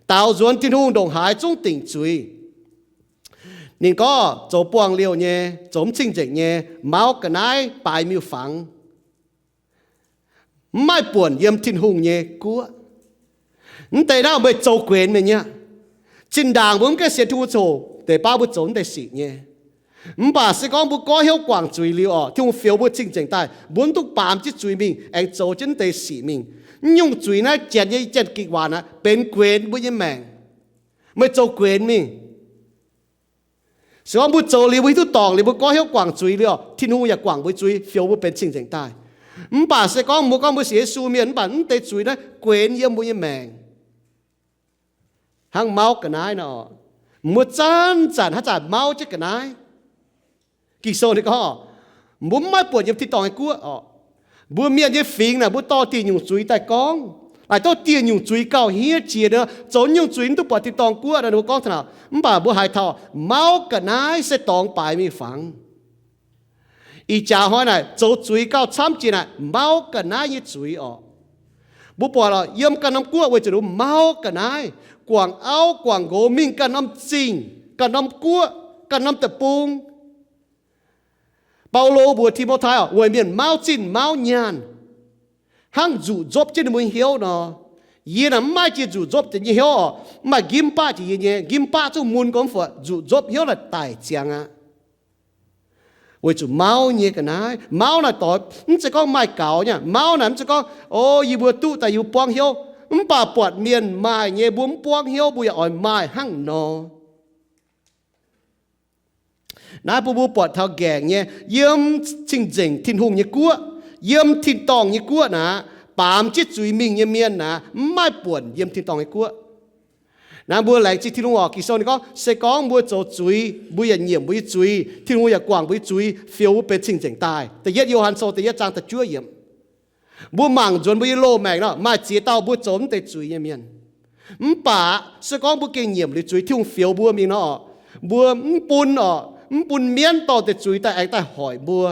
Daaux nzuonx Tin-Hungh ndongc haaix zungv dingc zuiz. Ninh gorngv zoux buangh liouh nyei, zoux mv cing-nzengc nyei, mauv ga'naaiv baaix miuc-fangx, mv maaih buonc yiem Tin-Hungh nyei guoqv. Mv deix naaiv meih zoux guenx mienh nyei aqv. Zinh ndaangc mbuo mv gaengh sienx Tin-Hungh ziangh hoc deix baav mbuo zoux mv deix sic nyei. Mv baac se gorngv mbuo goiv hnyouv guangc zuiz liuz orqc, Tin-Hungh fioux mbuo cing-nzengc daaih, mbuo mv duqv baamz jienv zuiz mingh aengx zoux jienv mv deix sic mingh. Mv nyungc zuiz naaiv janx nyei janx-gikc waac aqv, benx guenx mbuo nyei maengc. Meih zoux guenx mingh. Se gorngv mbuo zoux liuz, mbuo hiuv duqv dorngc liuz, mbuo goiv hnyouv guangc zuiz liuz orqc, Tin-Hungh yaac guangc mbuo zuiz, fioux mbuo benx cing-nzengc daaih. Mv baac se gorngv mbuo gorngv mbuo sienx Yesu mienh, mv baac mv deix zuiz naaiv guenx yiem mbuo nyei maengc. Hnangv mauv ga'naaiv nor, mbuo zanc-zanc haaix zanc mauv jienv ga'naaiv. Ging-Sou ninh gorngv, mbuo mv maaih buonc yiem tin-dorngh nyei guoqv orqc. Mbuo mienh nyei fingx naaic, mbuo dorh dieh nyungc zuiz daaih gorngv. Naaic douv dieh nyungc zuiz gauh hniev jiex nor, zoux nyungc zuiz mv duqv buatc tin-dorngh guoqv nor, mbuo gorngv taux naaic. Mv baac mbuo haiz taux mauv ga'naaiv se dorngx baaix miuc-fangx. Ih jaax hnoi naaic zoux zuiz gauh camv jiex naaic mauv ga'naaiv nyei zuiz orqc. Mbuo buatc lorqc, yiem ganh norm guoqv weic zuqc ninh mbuo mauv ga'naaiv, guangc auv guangc nqox mingh ganh norm zingh, ganh norm guoqv, ganh norm deic-bung. Baulo mbuox Ti^mo^tai orqc, weic mienh mauv zinh mauv nyaanh, hnangv nzuqc nzopv jienv ninh mbuo nyei hnyouv nor. Yie naaic mv maaih jiex nzuqc nzopv jiex nyei hnyouv orqc. Mv maaih nqimv baqv jiex yie nyei. Nqimv baqv zungv mun gormx fai nzuqc nzopv hnyouv naaic daic ziangx aqv. Weic zuqc mauv nyei ga'naaiv, mauv naaic doix mv zeiz gorngv maaih gaux nyei. Mauv naaic mv zeiz gorngv, o, yie mbuo duqv daaih yie mbuo buangv hnyouv. Mv baac buatc mienh maaih nyei mbuo mv buangv hnyouv, mbuo yaac oix maaih hnangv nor. Naaiv bun mbuo buatc taux nqaengc nyei, yiem cing-nzengc Tin-Hungh nyei guoqv, yiem tin-dorngh nyei guoqv naaic, baamz jienv zuiz mingh nyei mienh naaic, mv maaih buonc yiem tin-dorngh nyei guoqv. Naaiv mbuo laengz zingh Tin-Hungh orqc. Ging-Sou ninh gorngv, se gorngv mbuo zoux zuiz, mbuo yaac nyiemc mbuo nyei zuiz, Tin-Hungh yaac guangc mbuo nyei zuiz, fioux mbuo benx cing-nzengc daaih. Da'yietv Yo^han Sou da'yietv zaang da'juov yiemc. Mbuo mangc nzuonx mbuo nyei loz-maengc nor, maaih ziex dauh mbuo zoux mv deix zuiz nyei mienh. Mv baac se gorngv mbuo gengh nyiemc liuz zuiz, Tin-Hungh fioux mbuo mingh nor, mbuo mv bun orqc, mv bun mienv dorh deix zuiz daaih aengx daaih hoic mbuo.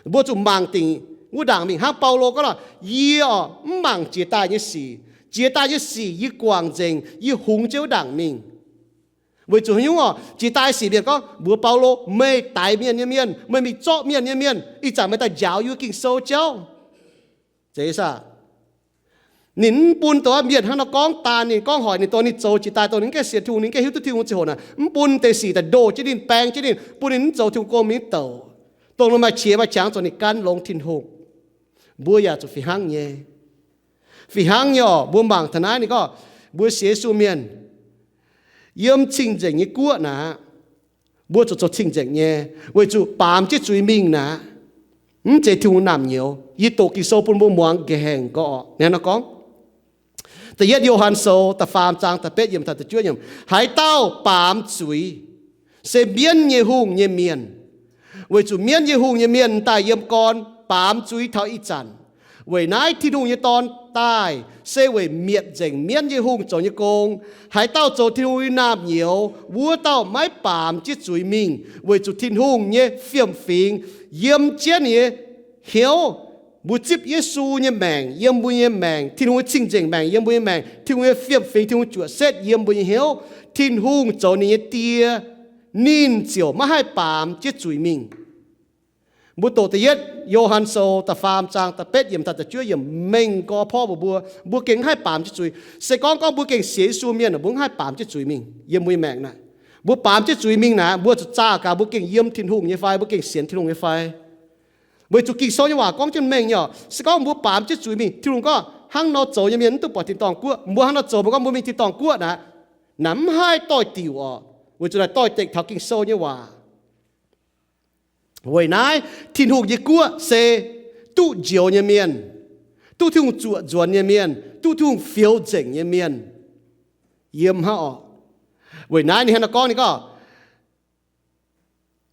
Mbuo zuqc mangc dingc wuov ndaangc mingh. Hnangv Baulo gorngv nor, yie orqc, mv mangc jiex daaih nyei sic. Jiex daaih nyei sic yie guangc nzengc, yie hungx jienv wuov ndaangc mingh. Weic zuqc haaix nyungc orqc? Jiex daaih sic mienh gorngv mbuox Baulo, meih daix mienh nyei mienh, meih mingh zorqv mienh nyei mienh, ih zanc meih daaih njaaux yie Ging-Sou jauv. Zeiz saah? Ninh mv bun dongh mienh hnangv nor gorngv daanh ninh, gorngv hoic ninh, dongh ninh zoux jiex daaih, dongh ninh mv gaengh sienx Tin-Hungh, ninh mv gaengh hiuv duqv Tin-Hungh ziangh hoc naaic, mv bun deix sic daaih ndoh jienv ninh, baeng jienv ninh, bun ninh mv zoux Tin-Hungh gong mingh douc. Dongh ninh maaih qiex maaih qangx zoux ninh gan longx Tin-Hungh. Mbuo yaac zuqc fih hnangv nyei. Fih hnangv nyei orqc, mbuo mangc taux naaiv ninh gorngv, mbuo sienx Yesu mienh yiem cing-nzengc nyei guoqv naaic, mbuo zuqc zoux cing-nzengc nyei, weic zuqc baamz jienv zuiz mingh naaic, mv zeiz Tin-Hungh naamh nyouz. Yie doqc Ging-Sou bun mbuo muangx nqa'haav gorngv orqc. Naaiv nor gorngv, da'yietv Yo^han Sou da'faam zaang da'betv yiemc taux da'juov yiemc, haaix dauh baamz zuiz se mienv nyei hungh nyei mienh, weic zuqc mienv nyei hungh nyei mienh daaih yiem gorn baamz zuiz taux ih zanc. Weic naaiv Tin-Hungh nyei Dorn daaih se weic mietc nzengc mienv nyei hungh zoux nyei gong. Haaix dauh zoux Tin-Hungh nyei naamh nyouz, wuov dauh maiv baamz jienv zuiz mingh, weic zuqc Tin-Hungh nyei fiem-fingx yiem jienv ninh nyei hnyouv. Mbuo zipv Yesu nyei maengc yiem mbuo nyei maengc, Tin-Hungh nyei cing-nzengc maengc yiem mbuo nyei maengc, Tin-Hungh nyei fiem-fingx, Tin-Hungh juoqc setv yiem mbuo nyei hnyouv, Tin-Hungh zoux ninh nyei Die, ninh ziouc maiv haih baamz jienv zuiz mingh. Mbuo doqc da'yietv Yo^han Sou da'faam zaang da'betv yiemc taux da'juov yiemc mengh nqoi porv mbuox mbuo, mbuo gengh mv haih baamz jienv zuiz. Se gorngv gorngv mbuo gengh sienx Yesu mienh, mbuo mv haih baamz jienv zuiz mingh yiem mbuo nyei maengc naaic. Mbuo baamz jienv zuiz mingh naaic, mbuo zuqc zaah gaax mbuo gengh yiem Tin-Hungh nyei fai mbuo gengh sienx Tin-Hungh nyei fai. Weic zuqc Ging-Sou nyei waac gorngv jienv mengh nyei oc. Se gorngv mbuo baamz jienv zuiz mingh, Tin-Hungh gorngv hnangv nor zoux nyei mienh mv duqv buatc tin-dorngh guoqv. Mbuo hnangv nor zoux, mbuo gorngv mbuo mingh tin-dorngh guoqv naaic, naaic mv haih doix-diuc oc. Weic zuqc naaic doix-dekc taux Ging-Sou nyei waac. Weic naaiv Tin-Hungh nyei guoqv se duqv njoux nyei mienh, duqv Tin-Hungh zuoqc nzuonx nyei mienh, duqv Tin-Hungh fioux nzengc nyei mienh yiem hnangv oc. Weic naaiv ninh hnangv nor gorngv, ninh gorngv,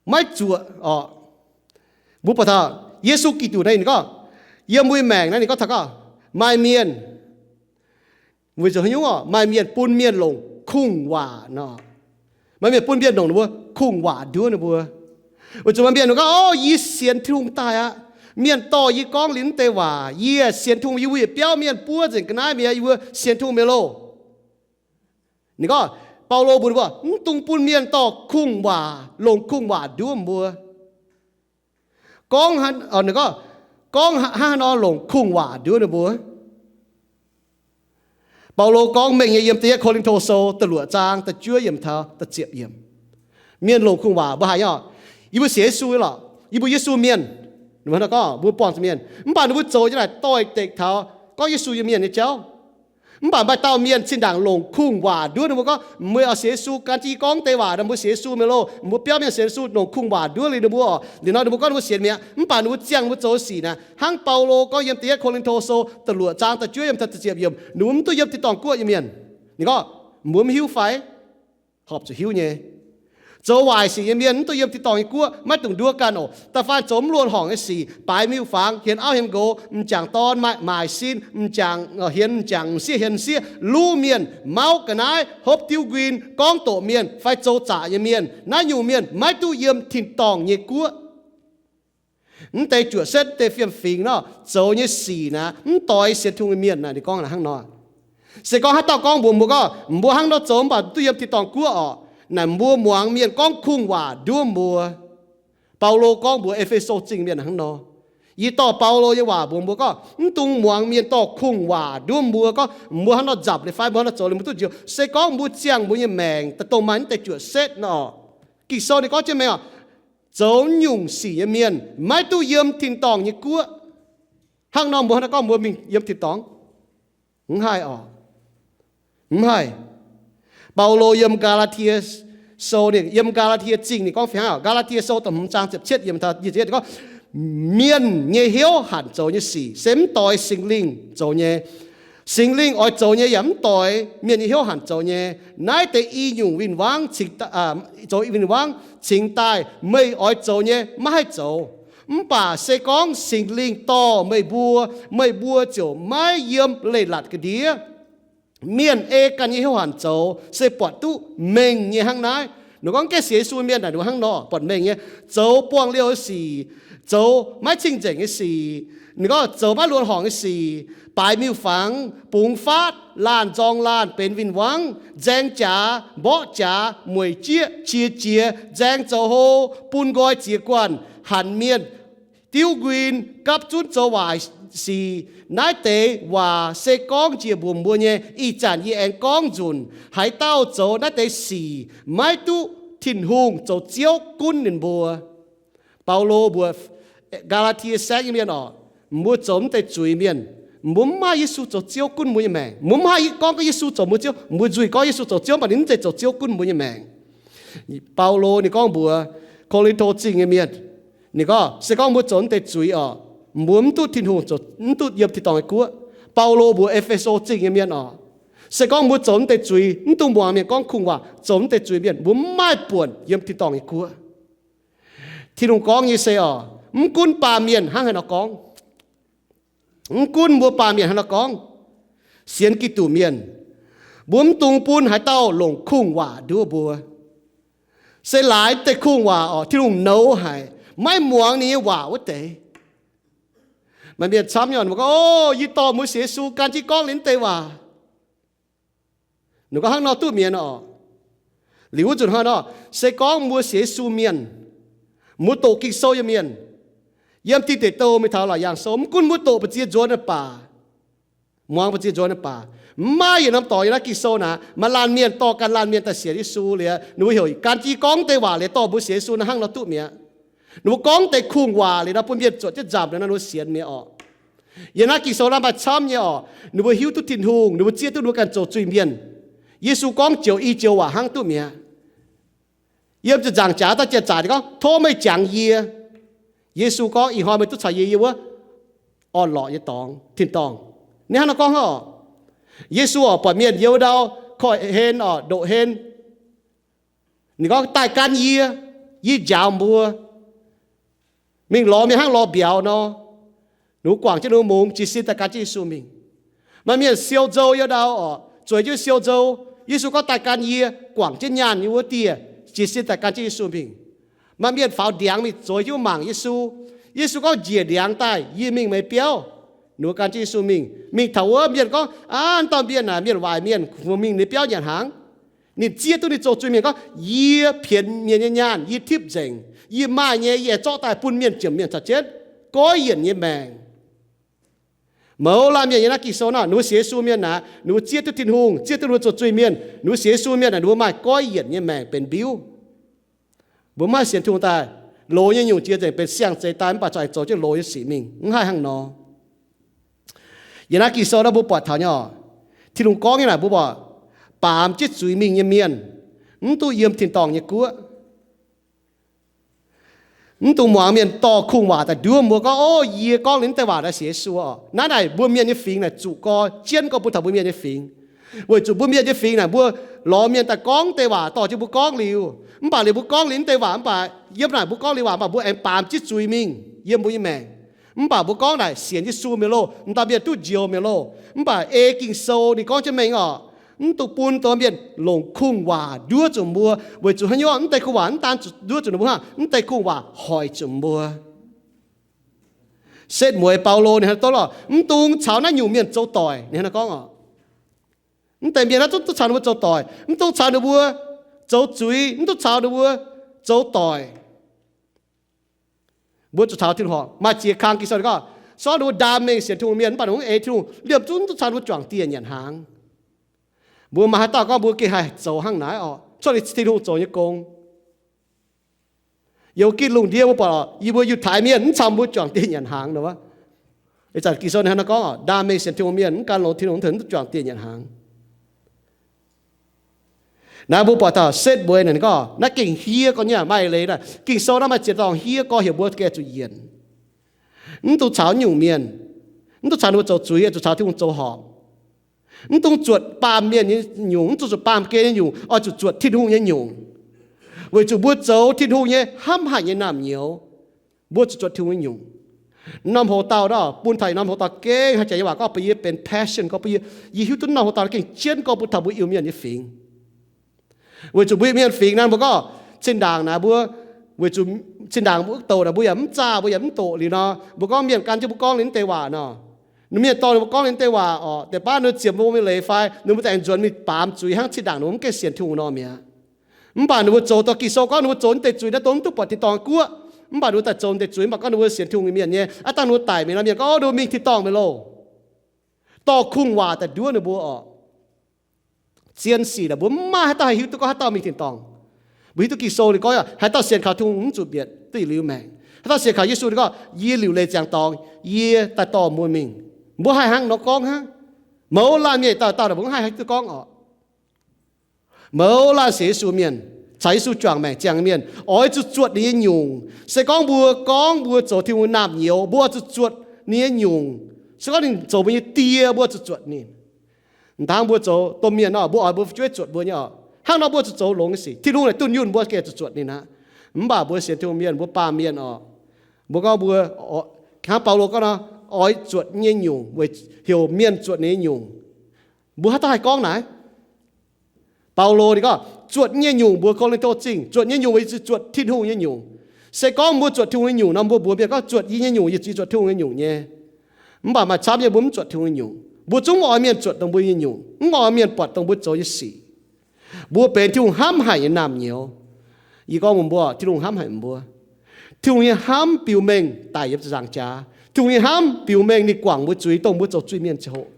maiv zuoqc oc. Mbuo buatc taux Yesu Giduc naaiv ninh gorngv, yiem mbuo maengc naaiv ninh gorngv taux gorngv, maaih mienh, weic zuqc haaix nyungc oc, maaih mienh bun mienh longc kungx-waac nor. Maaih mienh bun mienh longc ninh mbuo kungx-waac nduov ninh mbuo. Weic zuqc maaih mienh gorngv, o, yie sienx Tin-Hungh daaih aqv. Mienh dorh yie gorngv liuz naaiv deix waac, yie sienx Tin-Hungh, yie wuov yietc biauv mienh buov nzengc ga'naaiv mi'aqv, yie wuov sienx Tin-Hungh mi'aqv loh. Ninh gorngv, Baulo mbuox ninh mbuo, mv dungx bun mienh dorh kungx-waac, longc kungx-waac nduov mbuo. Gorngv, ninh gorngv, gorngv hnangv haaix nor longc kungx-waac nduov ninh mbuo. Baulo gorngv mengh nyei yiem da'yietv Ko^lin^to Sou da'luoqc zaang da'juov yiemc taux da'ziepc yiemc. Mienh longc kungx-waac mbuo haiz nyei oc. Yie mbuo sienx Yesu lorqc, yie mbuo Yesu mienh. Ninh mbuo gorngv mbuo buangh zuqc mienh, mv baac ninh mbuo zoux nyei naaic doix-dekc taux gorngv Yesu nyei mienh nyei jauv. Mv baac maaih dauh mienh zinh ndaangc longc kungx-waac nduov ninh mbuo gorngv, meih oix sienx Yesu, gan jienv yie gorngv deix waac nor mbuo sienx Yesu mi'aqv loh. Mbuo biauv mienh sienx Yesu, longc kungx-waac nduov liuz ninh mbuo oc. Liuz nor ninh mbuo gorngv ninh mbuo sienx mi'aqv. Mv baac ninh mbuo ziangh ninh mbuo zoux sic naaic, hnangv Baulo gorngv yiem da'yietv Ko^lin^to Sou da'luoqc zaang da'juov yiemc taux da'ziepc yiemc, ninh mbuo mv duqv yiem tin-dorngh guoqv nyei mienh. Ninh gorngv, mbuo mv hiuv fai? Horpc zuqc hiuv nyei. Zoux waaic sic nyei mienh mv duqv yiem tin-dorngh nyei guoqv, maiv dungx nduov ganh oc. Da'faanh zoux mv luonx horngc nyei sic, baaix miuc-fangx, hienx auv hienx nqox, m'jangc dorn maaic sin, m'jangc hienx m'jangc, m'sieqv hienx m'sieqv, luv mienh, mauv ga'naaiv, hopv diuv nquin, gorngv doqc mienh, fai zoux zaqc nyei mienh, naaiv nyungc mienh maiv duqv yiem tin-dorngh nyei guoqv. Mv deix juoqc setv deix fiem-fingx nor zoux nyei sic naaic, mv doix sienx Tin-Hungh nyei mienh naaic, ninh gorngv hnangv nor. Se gorngv haaix dauh gorngv mbuox mbuo gorngv, mbuo hnangv nor zoux mv baac duqv yiem tin-dorngh guoqv oc, naaic mbuo muangx mienh gorngv kungx-waac nduov mbuo. Baulo gorngv mbuox E^fe^so Zingh mienh hnangv nor. Yie dorh Baulo nyei waac mbuox mbuo gorngv, mv dungx muangx mienh dorh kungx-waac nduov mbuo gorngv, mbuo hnangv nor nzapc liuz fai mbuo hnangv nor zoux liuz mbuo duqv njoux. Se gorngv mbuo ziangh mbuo nyei maengc daaih dongh maaih mv deix juoqc setv nor, Ging-Sou ninh gorngv jienv mengh oc, zoux nyungc sic nyei mienh maiv duqv yiem tin-dorngh nyei guoqv. Hnangv nor mbuo hnangv nor gorngv mbuo mingh yiem tin-dorngh? Mv haih oc. Mv haih. Baulo yiem Gaa^laa^tie Sou, ninh yiem Gaa^laa^tie Zingh ninh gorngv fih hnangv oc. Gaa^laa^tie Sou da'hmz zaang ziepc cietv yiemc taux nyic ziepc yietv gorngv, mienh nyei hnyouv hanc zoux nyei sic se mv doix Singx Lingh zoux nyei. Singx Lingh oix zoux nyei yaac mv doix mienh nyei hnyouv hanc zoux nyei. Naaiv deix i nyungc win-wangv cingx, zoux win-wangv cingx daaih meih oix zoux nyei maiv haih zoux. Mv baac se gorngv Singx Lingh dorh meih mbuo, meih mbuo ziouc maiv yiem leiz-latc ga'ndiev. Mienh ei ganh nyei hnyouv hanc zoux se buatc duqv mengh nyei hnangv naaiv. Ninh gorngv gaengh sienx Yesu mienh naaic ninh hnangv nor buatc mengh nyei, zoux buangh liouh sic, zoux maiv cing-nzengc nyei sic, ninh gorngv zoux maiv luonx horngc nyei sic, baaix miuc-fangx, bungx faatv, laanh nzorng laanh benx win-wangv, nzaeng jaax, mborqv jaax, mueic jieqv, qiex jiez, nzaeng zoux hlo, bun nqoi ziex guanh, hanc mienh, diuv nquin, gapv zunv zoux waaic sic. Naaiv deix waac se gorngv njiec mbuox mbuo nyei. Ih zanc yie aengx gorngv nzunc, haaix dauh zoux naaiv deix sic maiv duqv Tin-Hungh zoux Ziouv gunv ninh mbuo. Baulo mbuox Gaa^laa^tie saengv nyei mienh oc, mbuo zoux mv deix zuiz mienh, mbuo mv maaih Yesu zoux Ziouv gunv mbuo nyei maengc. Mbuo mv haih gorngv gorngv Yesu zoux mbuo Ziouv, mbuo nzuih gorngv Yesu zoux Ziouv, mv baac ninh mv zeiz zoux Ziouv gunv mbuo nyei maengc. Baulo ninh gorngv mbuox Ko^lin^to Zingh nyei mienh, ninh gorngv se gorngv mbuo zoux mv deix zuiz oc, mbuo mv duqv Tin-Hungh zoux, mv duqv yiem tin-dorngh nyei guoqv. Baulo mbuox E^fe^so Zingh nyei mienh oc, se gorngv mbuo zoux mv deix zuiz, mv dungx muangx mienh gorngv kungx-waac, zoux mv deix zuiz mienh, mbuo mv maaih buonc yiem tin-dorngh nyei guoqv. Tin-Hungh gorngv nyei se oc, mv gunv baamh mienh hnangv haaix nor gorngv, mv gunv mbuo baamh mienh hnangv haaix nor gorngv, sienx Giduc mienh, mbuo mv dungx bun haaix dauh longc kungx-waac nduov mbuo. Se laaix deix kungx-waac oc, Tin-Hungh nouz haic, maiv muangx ninh nyei waac wuov deix. Maaih mienh camv nyei oc, mbuo gorngv, o, yie dorh mbuo sienx Yesu gan jienv gorngv liuz mv deix waac. Ninh gorngv hnangv nor duqv mi'aqv nor. Liuz wuov nzunc hnoi nor, se gorngv mbuo sienx Yesu mienh, mbuo doqc Ging-Sou nyei mienh, yiem Dinh Deic Douh mingh taux Laauc Yaangh Sou, mv gunv mbuo doqc ba'ziex nzuonx baac, Muangx mbu'ziex nzuonx baac, mv maaih yietc norm dorngx yiem naaiv Ging-Sou naaic maaih laanh mienh dorh ganh laanh mienh daaih sienx Yesu liuz, ninh mbuo heuc gan jienv gorngv deix waac liuz dorh mbuo sienx Yesu naaiv hnangv nor duqv mi'aqv. Ninh mbuo gorngv deix kungx-waac liuz nor bun mienh zuotc jienv nzamc liuz nor ninh mbuo sienx mi'aqv orqc. Yiem naaiv Ging-Sou naaiv maaih camv nyei orqc, ninh mbuo hiuv duqv Tin-Hungh, ninh mbuo zieqv duqv ninh mbuo ganh zoux zuiz-mienh. Yesu gorngv joux i joux waac hnangv duqv mi'aqv. Yiem ziepc nzaangc jaax daaih janx-zaqc ninh gorngv, tov meih jangx yie. Yesu gorngv, ih hnoi meih duqv caux yie yiem wuov orn-lorqc nyei dorngx, tin-dorngh. Ninh hnangv nor gorngv hnangv orqc. Yesu orqc buatc mienh yiem wuov ndau korv-hlen orqc, ndoqv-hlen. Ninh gorngv, daaih gan yie, yie njaaux mbuo. Mingh lorz mienh hnangv lorz mbiauz nor. Ninh mbuo guangc jienv ninh mbuo mungz, jiez sin daaih gan jienv Yesu mingh. Maaih mienh siou nzou yiem ndau orqc, zueiz jienv siou nzou. Yesu gorngv, daaih gan yie, guangc jienv nyaanh nyei wuov dieh, jiez sin daaih gan jienv Yesu mingh. Maaih mienh faaux ndiangx mingh zueiz jienv mangc Yesu. Yesu gorngv, njiec ndiangx daaih, yie mingh meih biauv. Ninh mbuo gan jienv Yesu mingh. Mingh taux wuov mienh gorngv, aav, dauh mienh naaic mienh waaic mienh, mingh ninh biauv nyanc hnaangx. Ninh zieqv duqv ninh zoux zuiz-mienh gorngv, yie pienx mienh nyei nyaanh, yie tipv nzengc, yie maaih nyei yie zorqv daaih bun mienh jomc mienh caux jienv goiv yienc nyei maengc. Mouz laanh mienh yiem naaiv Ging-Sou naaiv, ninh mbuo sienx Yesu mienh naaic, ninh mbuo zieqv duqv Tin-Hungh, zieqv duqv ninh mbuo zoux zuiz-mienh, ninh mbuo sienx Yesu mienh naaic, ninh mbuo maaih goiv yienc nyei maengc benx mbiuv. Mbuo mv haih sienx Tin-Hungh daaih, loz nyei nyungc jiex nzengc benx siang-zeix daaih mv baac za'gengh zoux jienv loz nyei sic mingh, mv haih hnangv nor. Yiem naaiv Ging-Sou naaiv mbuo buatc taux nyei orqc, Tin-Hungh gorngv nyei naaic mbuo buatc, baamz jienv zuiz mingh nyei mienh mv duqv yiem tin-dorngh nyei guoqv. Mv dungx muangx mienh dorh kungx-waac daaih nduov mbuo gorngv, o, yie gorngv liuz naaiv deix waac naaiv sienx Yesu orqc. Naaiv naaic mbuo mienh nyei fingx naaic zuqc gorx jienv gorx bun taux mbuo mienh nyei fingx. Weic zuqc mbuo mienh nyei fingx naaic mbuo lorz mienh daaih gorngv deix waac dorh jienv mbuo gorngv liuz, mv baac liuz mbuo gorngv liuz naaiv deix waac mv baac yiem naaic mbuo gorngv liuz waac mv baac mbuo aengx baamz jienv zuiz mingh yiem mbuo nyei maengc. Mv baac mbuo gorngv naaic sienx Yesu mi'aqv loh, m'daaih mienh duqv njoux mi'aqv loh. Mv baac ei Ging-Sou ninh gorngv jienv mengh orqc, mv dungx bun dongh mienh longc kungx-waac nduov zuqc mbuo, weic zuqc haaix nyungc, mv deix kungx-waac mv daan zuqc nduov zuqc ninh mbuo hnangv, mv deix kungx-waac hoic zuqc mbuo. Setv mueiz Baulo ninh hnangv naaiv gorngv lorqc, mv dungx caux naaiv nyungc mienh zoux doic, ninh hnangv naaiv gorngv orqc. Mv deix mienh naaiv zungv duqv caux ninh mbuo zoux doic, mv dungx caux ninh mbuo zoux zuiz, mv dungx caux ninh mbuo zoux doic. Mbuo zuqc caux Tin-Hungh horpc. Maaih ziex kang Ging-Sou gorngv, se gorngv ninh mbuo ndaam mengh sienx Tin-Hungh mienh mv baac ninh mbuo mv ei Tin-Hungh, liemh zungv mv duqv caux ninh mbuo juangc dieh nyanc hnaangx. Mbuo maaih haaix dauh gorngv mbuo gengh haih zoux hnangv naaiv orqc, cuotv liuz Tin-Hungh zoux nyei gong? Yiem wuov gitv lungh ndiev mbuo buatc, yie mbuo Yiutai mienh mv caux mbuo juangc dieh nyanc hnaangx nor. Ih zanc Ging-Sou hnangv naaiv gorngv, ndaam mengh sienx Tin-Hungh mienh mv gan longx Tin-Hungh mv tengx mv duqv juangc dieh nyanc hnaangx. Naaiv mbuo buatc taux setv mueiz naaic ninh gorngv naaiv gengh hiev gorx nyei, maaih leiz naaiv Ging-Sou naaiv maaih ziex dorngx hiev gorx heuc mbuo gengh zuqc yienc. Mv dungx caux nyungc mienh, mv dungx caux ninh mbuo zoux zuiz, zuqc caux Tin-Hungh zoux horpc. Mv dungx zuotc baamh mienh nyei nyungc, mv dungx zuotc baamh gen nyei nyungc, oix zuqc zuotc Tin-Hungh nyei nyungc. Weic zuqc mbuo zoux Tin-Hungh nyei hnamv haic nyei naamh nyouz, mbuo zuqc zuotc Tin-Hungh nyei nyungc. Norm hoc dauh naaiv bun taux norm hoc dauh gengh haaix jaax nyei waac gorngv bun yie benx passion gorngv bun yie, yie hiuv duqv norm hoc dauh gengh jienv gorngv bun taux mbuo Iu-Mienh nyei fingx. Weic zuqc mbuo Iu-Mienh fingx naaiv mbuo gorngv zinh ndaangc naaic mbuo, weic zuqc zinh ndaangc mbuo douc naaic mbuo yaac mv zaah, mbuo yaac mv doqc liuz nor, mbuo gorngv mienh gan jienv mbuo gorngv liuz naaiv deix waac nor, mienh dorh ninh mbuo gorngv liuz naaiv deix waac orqc, deix baav ninh ziepc mbuo nyei leiz fai ninh mbuo daaih nzuonx mingh baamz zuiz hnangv zinh ndaangc ninh mbuo mv gaengh sienx Tin-Hungh nor mi'aqv. Mv baac ninh mbuo zoux dorh Ging-Sou gorngv ninh mbuo zoux naaiv deix zuiz naaiv dongh mv duqv buatc tin-dorngh guoqv, mv baac ninh mbuo daaih zoux naaiv deix zuiz mv baac gorngv ninh mbuo sienx Tin-Hungh nyei mienh nyei. Aav dangh ninh mbuo daic mingh nor, mienh gorngv, o, ninh mbuo mingh tin-dorngh mi'aqv loh. Dorh kungx-waac daaih nduov ninh mbuo orqc. Zien sic naaic mbuo mv maaih haaix dauh haih hiuv duqv gorngv haaix dauh mingh tin-dorngh. Mbuo hiuv duqv Ging-Sou ninh gorngv, haaix dauh sienx kaux Tin-Hungh mv zuqc mietc, duqv yietc liuz maengc. Haaix dauh sienx kaux Yesu ninh gorngv, yie liuc leiz ziangx dorngx, yie daaih dorh mbuo mingh. Mbuo haih hnangv nor gorngv hnangv? Mouz laanh mienh dauh dauh naaic mbuo mv haih hiuv duqv gorngv orqc. Mouz laanh sienx Yesu mienh, caux Yesu juangc maengc ziangh mienh, oix zuqc zuotc ninh nyei nyungc. Se gorngv mbuo gorngv mbuo zoux Tin-Hungh naamh nyouz, mbuo oix zuqc zuotc ninh nyei nyungc. Se gorngv ninh zoux mbuo nyei die, mbuo oix zuqc zuotc ninh. Mv dangv mbuo zoux domh mienh nor, mbuo oix mbuo fu'jueiv zuotc mbuo nyei orqc. Hnangv nor mbuo zuqc zoux longx nyei sic. Tin-Hungh naaic dunh yunh mbuo gengh zuqc zuotc ninh aqv. Mv baac mbuo sienx Tin-Hungh mienh, mbuo baamh mienh orqc, mbuo gorngv mbuo, hnangv Baulo gorngv nor, oix zuotc nyei nyungc weic heuc mienh zuotc ninh nyei nyungc. Mbuo haaix dauh haih gorngv naaic? Baulo ninh gorngv, zuotc nyei nyungc mbuox Ko^lin^to Zingh, zuotc nyei nyungc weic zuqc zuotc Tin-Hungh nyei nyungc. Se gorngv mbuo zuotc Tin-Hungh nyei nyungc nor, mbuo mbuox mienh gorngv, zuotc yie nyei nyungc, yie zuqc zuotc Tin-Hungh nyei nyungc nyei. Mv baac maaih camv nyei mbuo mv zuotc Tin-Hungh nyei nyungc. Mbuo zungv mv oix mienh zuotc dongh mbuo nyei nyungc, mv oix mienh buatc dongh mbuo zoux nyei sic. Mbuo benx Tin-Hungh hnamv haic nyei naamh nyouz. Yie gorngv mbuox mbuo, Tin-Hungh hnamv haic mbuo. Tin-Hungh nyei hnamv biux mengh daic yiem ziepc nzaangc jaax. Tin-Hungh nyei hnamv biux mengh ninh guangc mbuo zuiz, dongh mbuo zoux zuiz-mienh ziangh hoc.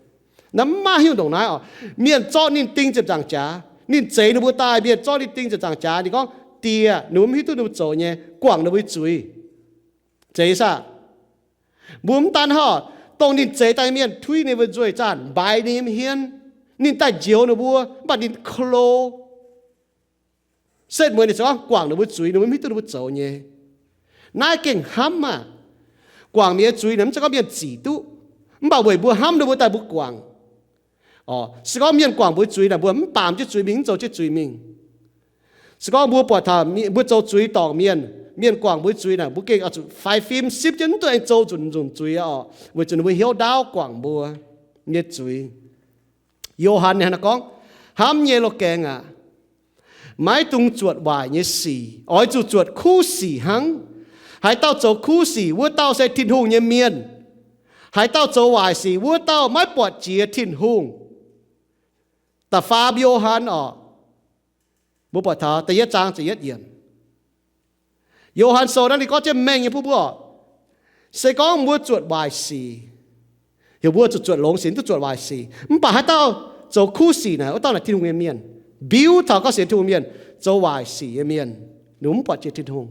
Naaiv maiv hiuv ndongc naaiv oc. Mienh zorqv ninh ding ziepc nzaangc jaax. Ninh zeix ninh mbuo daaih, mienh zorqv ninh ding ziepc nzaangc jaax. Ninh gorngv, Diex, ninh mbuo mv hiuv duqv ninh mbuo zoux nyei, guangc ninh mbuo zuiz. Zeiz saah? Mbuo mv daan hnangv, dongh ninh zeix daaih mienh tuiv ninh mbuo nzueic zaah, mbaix ninh nyei hmien, ninh daaih njoux ninh mbuo, mv baac ninh klo. Setv mueiz ninh se gorngv guangc ninh mbuo zuiz, ninh mbuo mv hiuv duqv ninh mbuo zoux nyei. Naaiv gengh hnamv maah! Guangc mienh nyei zuiz naaic mv zeiz gorngv mienh zic duqv, mv baac weic mbuo hnamv ninh mbuo daaih mbuo guangc. Se gorngv mienh guangc mbuo zuiz naaic, mbuo mv baamz jienv zuiz mingh, mv zoux jienv zuiz mingh. Se gorngv mbuo buatc taux mbuo zoux zuiz dorngc mienh, mienh guangc mbuo zuiz naaic, mbuo gengh oix zuqc faix fim sipv jienv, mv duqv aengx zoux nzunc nzunc zuiz oc, weic zuqc ninh mbuo hnyouv ndaauv guangc mbuo nyei zuiz. Yo^han ninh hnangv naaiv gorngv, Hnamv nyei loz-gaengh aac, maiv dungx zuotc waaic nyei sic, oix zuqc zuotc kuv sic hnangv. Haaix dauh zoux kuv sic, wuov dauh se Tin-Hungh nyei mienh. Haaix dauh zoux waaic sic, wuov dauh maiv buatc jiex Tin-Hungh. Da'faam Yo^han oc, mbuo buatc taux da'yietv zaang ziepc yietv yiemc. Yo^han Sou naaiv ninh gorngv jienv mengh nyei bun mbuo oc, se gorngv mbuo zuotc waaic sic, heuc mbuo zuqc zuotc longx sic, mv duqv zuotc waaic sic. Mv baac haaix dauh zoux kuv sic naaic, wuov dauh naaic Tin-Hungh nyei mienh. Mbiuv taux gorngv sienx Tin-Hungh mienh, zoux waaic sic nyei mienh, ninh mbuo mv buatc jiex Tin-Hungh.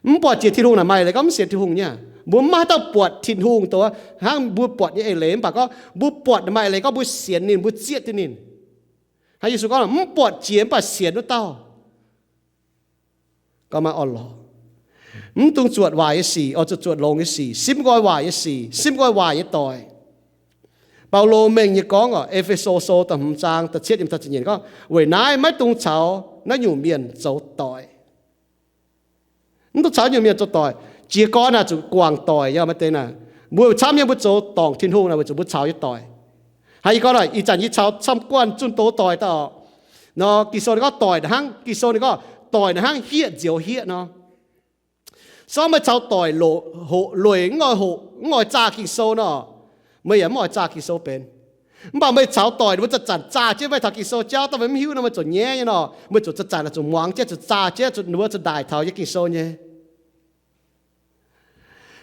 Mv buatc jiex Tin-Hungh naaic maaih leiz gorngv mv sienx Tin-Hungh nyei. Mbuo mv maaih haaix dauh buatc Tin-Hungh dongh hnangv mbuo buatc nyei eix leiz, mv baac gorngv mbuo buatc maaih eix leiz gorngv mbuo sienx ninh, mbuo zieqv duqv ninh. Hnangv Yesu gorngv, Mv buatc jiex mv baac sienx wuov dauh, gorngv maaih orn-lorqc. Mv dungx zuotc waaic nyei sic, oix zuqc zuotc longx nyei sic. Simv nqoi waaic nyei sic, simv nqoi waaic nyei doic. Baulo mengh nyei gorngv oc, E^fe^so Sou da'hmz zaang da'cietv yiemc taux ziepc nyeic gorngv, Weic naaiv maiv dungx caux naaiv nyungc mienh zoux doic. Mv dungx caux naaiv nyungc mienh zoux doic. Jiez gorn naaic zuqc guangc doic nyei, maaih deix naaic, mbuo camv nyei mbuo zoux dorngc Tin-Hungh naaic weic zuqc mbuo caux nyei doic. Haaix, yie gorngv naaic, ih zanc yie caux camv guanh zunh doz doic daaih oc. Nor Ging-Sou ninh gorngv doic naaic hnangv, Ging-Sou ninh gorngv doic naaic hnangv hieqv nzioux hieqv nor. Se gorngv meih caux doic loc hoqc, lueic mv oix hoqc, mv oix zaah Ging-Sou nor, meih yaac mv oix zaah Ging-Sou benx. Mv baac meih caux doic ninh mbuo zanc-zanc zaah jienv meih taux Ging-Sou jauv, dongh meih mv hiuv nor, meih zuqc nyaiv nyei nor, meih zuqc zanc-zanc zuqc muangx jienv, zuqc zaah jienv, zuqc ninh mbuo zuqc ndaic taux yie Ging-Sou nyei.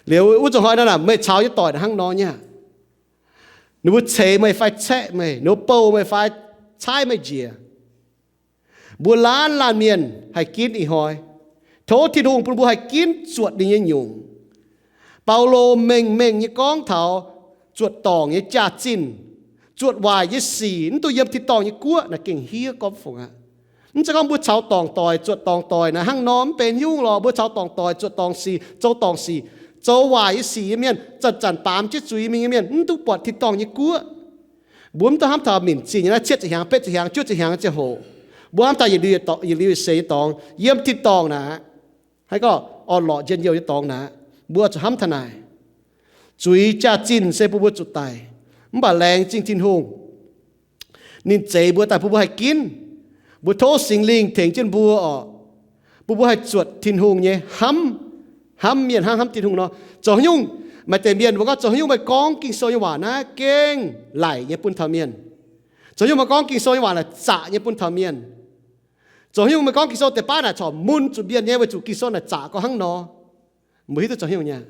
Liuz wuov zuqc hnoi nor, meih caux nyei doic hnangv nor nyei. Ninh mbuo ceix meih fai caeqv meih, ninh mbuo bouh meih fai caaiv meih njiec. Mbuo laanh laanh mienh haih ginv ih hnoi. Tov Tin-Hungh bun mbuo haih ginv zuotc ninh nyei nyungc. Baulo mengh mengh nyei gorngv taux zuotc dorngc nyei jaax-zinh, zuotc waaic nyei sic, mv dungx yiem tin-dorngh nyei guoqv naaic gengh hiev gormx fungc aqv. Mv zeiz gorngv mbuo caux dorngc doic, zuotc dorngc doic naaic hnangv nor mv benx nyungc lorqc. Mbuo caux dorngc doic, zuotc dorngc sic, zoux dorngc sic, zoux waaic nyei sic nyei mienh, zanc-zanc baamz jienv zuiz mingh nyei mienh, mv dungx buatc tin-dorngh nyei guoqv. Mbuo mv dungx hnamv taux minc zinh nyei naaiv cietv ziepc hnyangx, betv ziepc hnyangx, juov zieph hnyangx ziangh hoc. Mbuo hnamv daaih yietc liuz, yietc liuz yietc seix nyei dorngx, yiem tin-dorngh naaic, haaix gorngv orn-lorqc njien-youh nyei dorngx naaic, mbuo zuqc hnamv taux naaic. Zuiz jaax-zinh se bun mbuo zuqc daic, mv baac laengz zingh Tin-Hungh, ninh zeix mbuo daaih bun mbuo haih ginv. Mbuo tov Singx Lingh tengx jienv mbuo oc, bun mbuo haih zuotc Tin-Hungh nyei hnamv, hnamv mienh hnangv hnamv Tin-Hungh nor. Zoux haaix nyungc, maaih deix mienh mbuo gorngv, zoux haaix nyungc meih gorngv Ging-Sou nyei waac naaiv gengh laic nyei bun taux mienh. Zoux haaix nyungc meih gorngv Ging-Sou nyei waac naaic zaqc nyei bun taux mienh. Zoux haaix nyungc meih gorngv Ging-Sou deix baav naaic corc mun zuqc mienh nyei weic zuqc Ging-Sou naaic zaqc gorngv hnangv nor. Mbuo hiuv duqv zoux haaix nyungc nyei?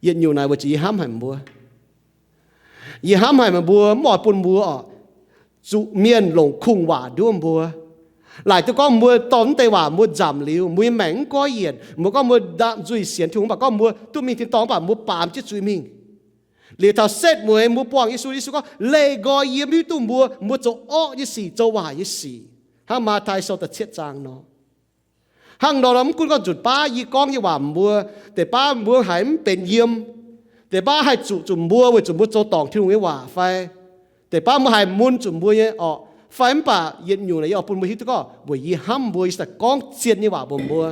Yietc nyungc naaic weic zuqc yie hnamv haic mbuo. Yie hnamv haic meih mbuo, mv oix bun mbuo oc, zuqc mienh longc kungx-waac nduov mbuo. Laaic duqv gorngv mbuo dorh mv deix waac mbuo nzamc liuz, mbuo nyei maengc mv goiv yienc. Mbuo gorngv mbuo ndaam nzuih sienx Tin-Hungh mv baac gorngv mbuo duqv mingh tin-dorngh mv baac mbuo baamz jienv zuiz mingh. Liuz taux setv mueiz mbuo buangh Yesu, Yesu gorngv, Leih nqoi yie mv hiuv duqv mbuo, mbuo zoux orqv nyei sic, zoux waaic nyei sic, hnangv Matv^tai Sou da'cietv zaang nor. Hnangv nor, mv gunv gorngv nzunc baav yie gorngv nyei waac mbuo, deix baav mbuo haiz mv benx yiem, deix baav haih zuqc zuqc mbuo weic zuqc mbuo zoux dorngc Tin-Hungh nyei waac fai, deix baav mbuo haiz mun zuqc mbuo nyei orqc fai, mv baac yietc nyungc naaic yie oix bun mbuo hiuv duqv gorngv weic yie hnamv mbuo, yie se gorngv zien nyei waac mbuox mbuo.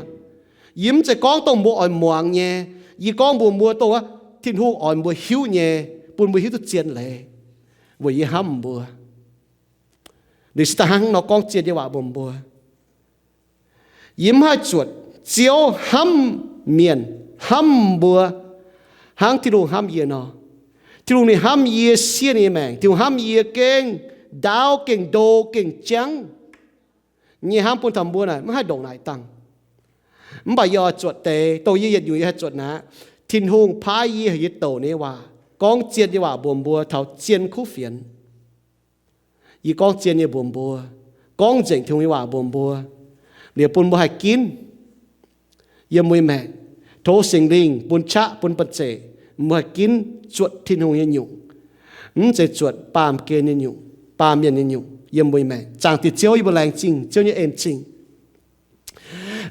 Yie mv zeiz gorngv dongh mbuo oix muangx nyei. Yie gorngv mbuox mbuo dongh Tin-Hungh oix mbuo hiuv nyei, bun mbuo hiuv duqv zien leiz, weic yie hnamv mbuo. Ninh se daaih hnangv nor gorngv zien nyei waac mbuox mbuo. Yie mv haih zuotc. Ziouv hnamv mienh, hnamv mbuo hnangv Tin-Hungh hnamv yie nor. Tin-Hungh ninh hnamv yie siev ninh nyei maengc. Tin-Hungh hnamv yie gengh ndaauv, gengh ndo, gengh jangv. Nyei hnamv bun taux mbuo naaic mv haih ndongc naaic dangh. Mv baac yie oix zuotc deix dongh yie yietc nyungc yie haih zuotc naaic, Tin-Hungh paaiv yie heuc yie douc ninh nyei waac. gorngv zien nyei waac mbuox mbuo taux zien kuv fienx. Yie gorngv zien nyei mbuox mbuo, gorngv nzengc Tin-Hungh nyei waac mbuox mbuo, liuz bun mbuo haih ginv. Yiem mbuo nyei maengc, tov Singx Lingh bun qaqv bun banh zeic, mbuo haih ginv zuotc Tin-Hungh nyei nyungc, mv zeiz zuotc baamh gen nyei nyungc, baamh mienh nyei nyungc. Yiem mbuo nyei maengc, Zaangc Diex Ziouv, yie mbuo laengz zingh Ziouv nyei en-zingh.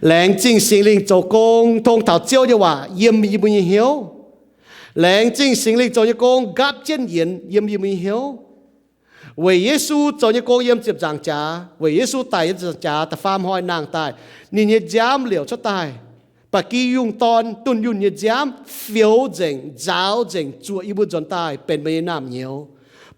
Laengz zingh Singx Lingh zoux gong tong taux Ziouv nyei waac yiem yie mbuo nyei hnyouv. Laengz zingh Singx Lingh zoux nyei gong nqaapv jienv yienx yiem yie mbuo nyei hnyouv. Weic Yesu zoux nyei gong yiem ziepc nzaangc jaax, weic Yesu daic yiem ziepc nzaangc jaax da'faam hnoi nangh daaih, ninh nyei nziaamv liouc cuotv daaih. Ba'gi yungh dorn dunh yunh nyei nziaamv fioux nzengc, nzaaux nzengc, zuoqc yie mbuo nzuonx daaih benx meih nyei naamh nyouz,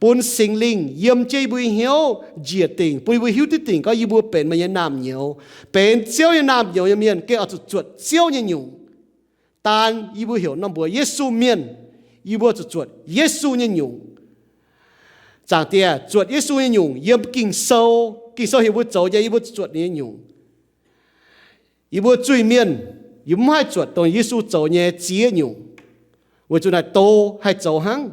bun Singx Lingh yiem jienv yie mbuo nyei hnyouv njiec dingc, bun yie mbuo hiuv duqv dingc gorngv yie mbuo benx meih nyei naamh nyouz. Benx Ziouv nyei naamh nyouz nyei mienh gengh oix zuqc zuotc Ziouv nyei nyungc. Daan yie mbuo heuc norm mbuox Yesu mienh, yie mbuo zuqc zuotc Yesu nyei nyungc. Zaangc Diex, zuotc Yesu nyei nyungc yiem Ging-Sou. Ging-Sou heuc mbuo zoux nyei, yie mbuo zuqc zuotc ninh nyei nyungc. Yie mbuo zuiz-mienh, yie mbuo mv haih zuotc dongh Yesu zoux nyei ziex nyungc, weic zuqc naaic do haih zoux hnangv.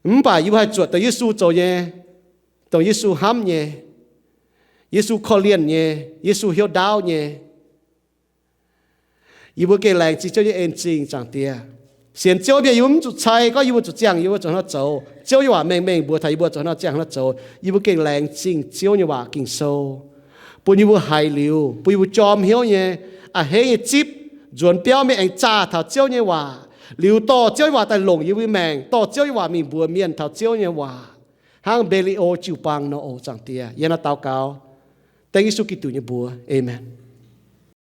Mv baac yie mbuo haih zuotc dongh Yesu zoux nyei, dongh Yesu hnamv nyei, Yesu korv-lienh nyei, Yesu hnyouv ndaauv nyei. Yie mbuo gengh laengz zingh Ziouv nyei en-zingh, Zaangc Diex. Sienx Ziouv mienh yie mbuo mv zuqc cai gorngv yie mbuo zuqc ziangh yie mbuo zoux haaix nor zoux. Ziouv nyei waac mengh mengh mbuox taux yie mbuo zoux haaix nor ziangh haaix nor zoux. Yie mbuo gengh laengz zingh Ziouv nyei waac Ging-Sou, bun yie mbuo haiz liuz, bun yie mbuo jorm hnyouv nyei, a'hneiv nyei zipv, nzuonx biauv maiv aengx zaah taux Ziouv nyei waac, liuz dorh Ziouv nyei waac daaih longc yie mbuo nyei maengc, dorh Ziouv nyei waac mingh mbuox mienh taux Ziouv nyei waac, hnangv Mbe^li^o jiu-baang nor oc, Zaangc Diex. Yie naaiv daux gaux dengv Yesu Giduc nyei mbuox, aamen.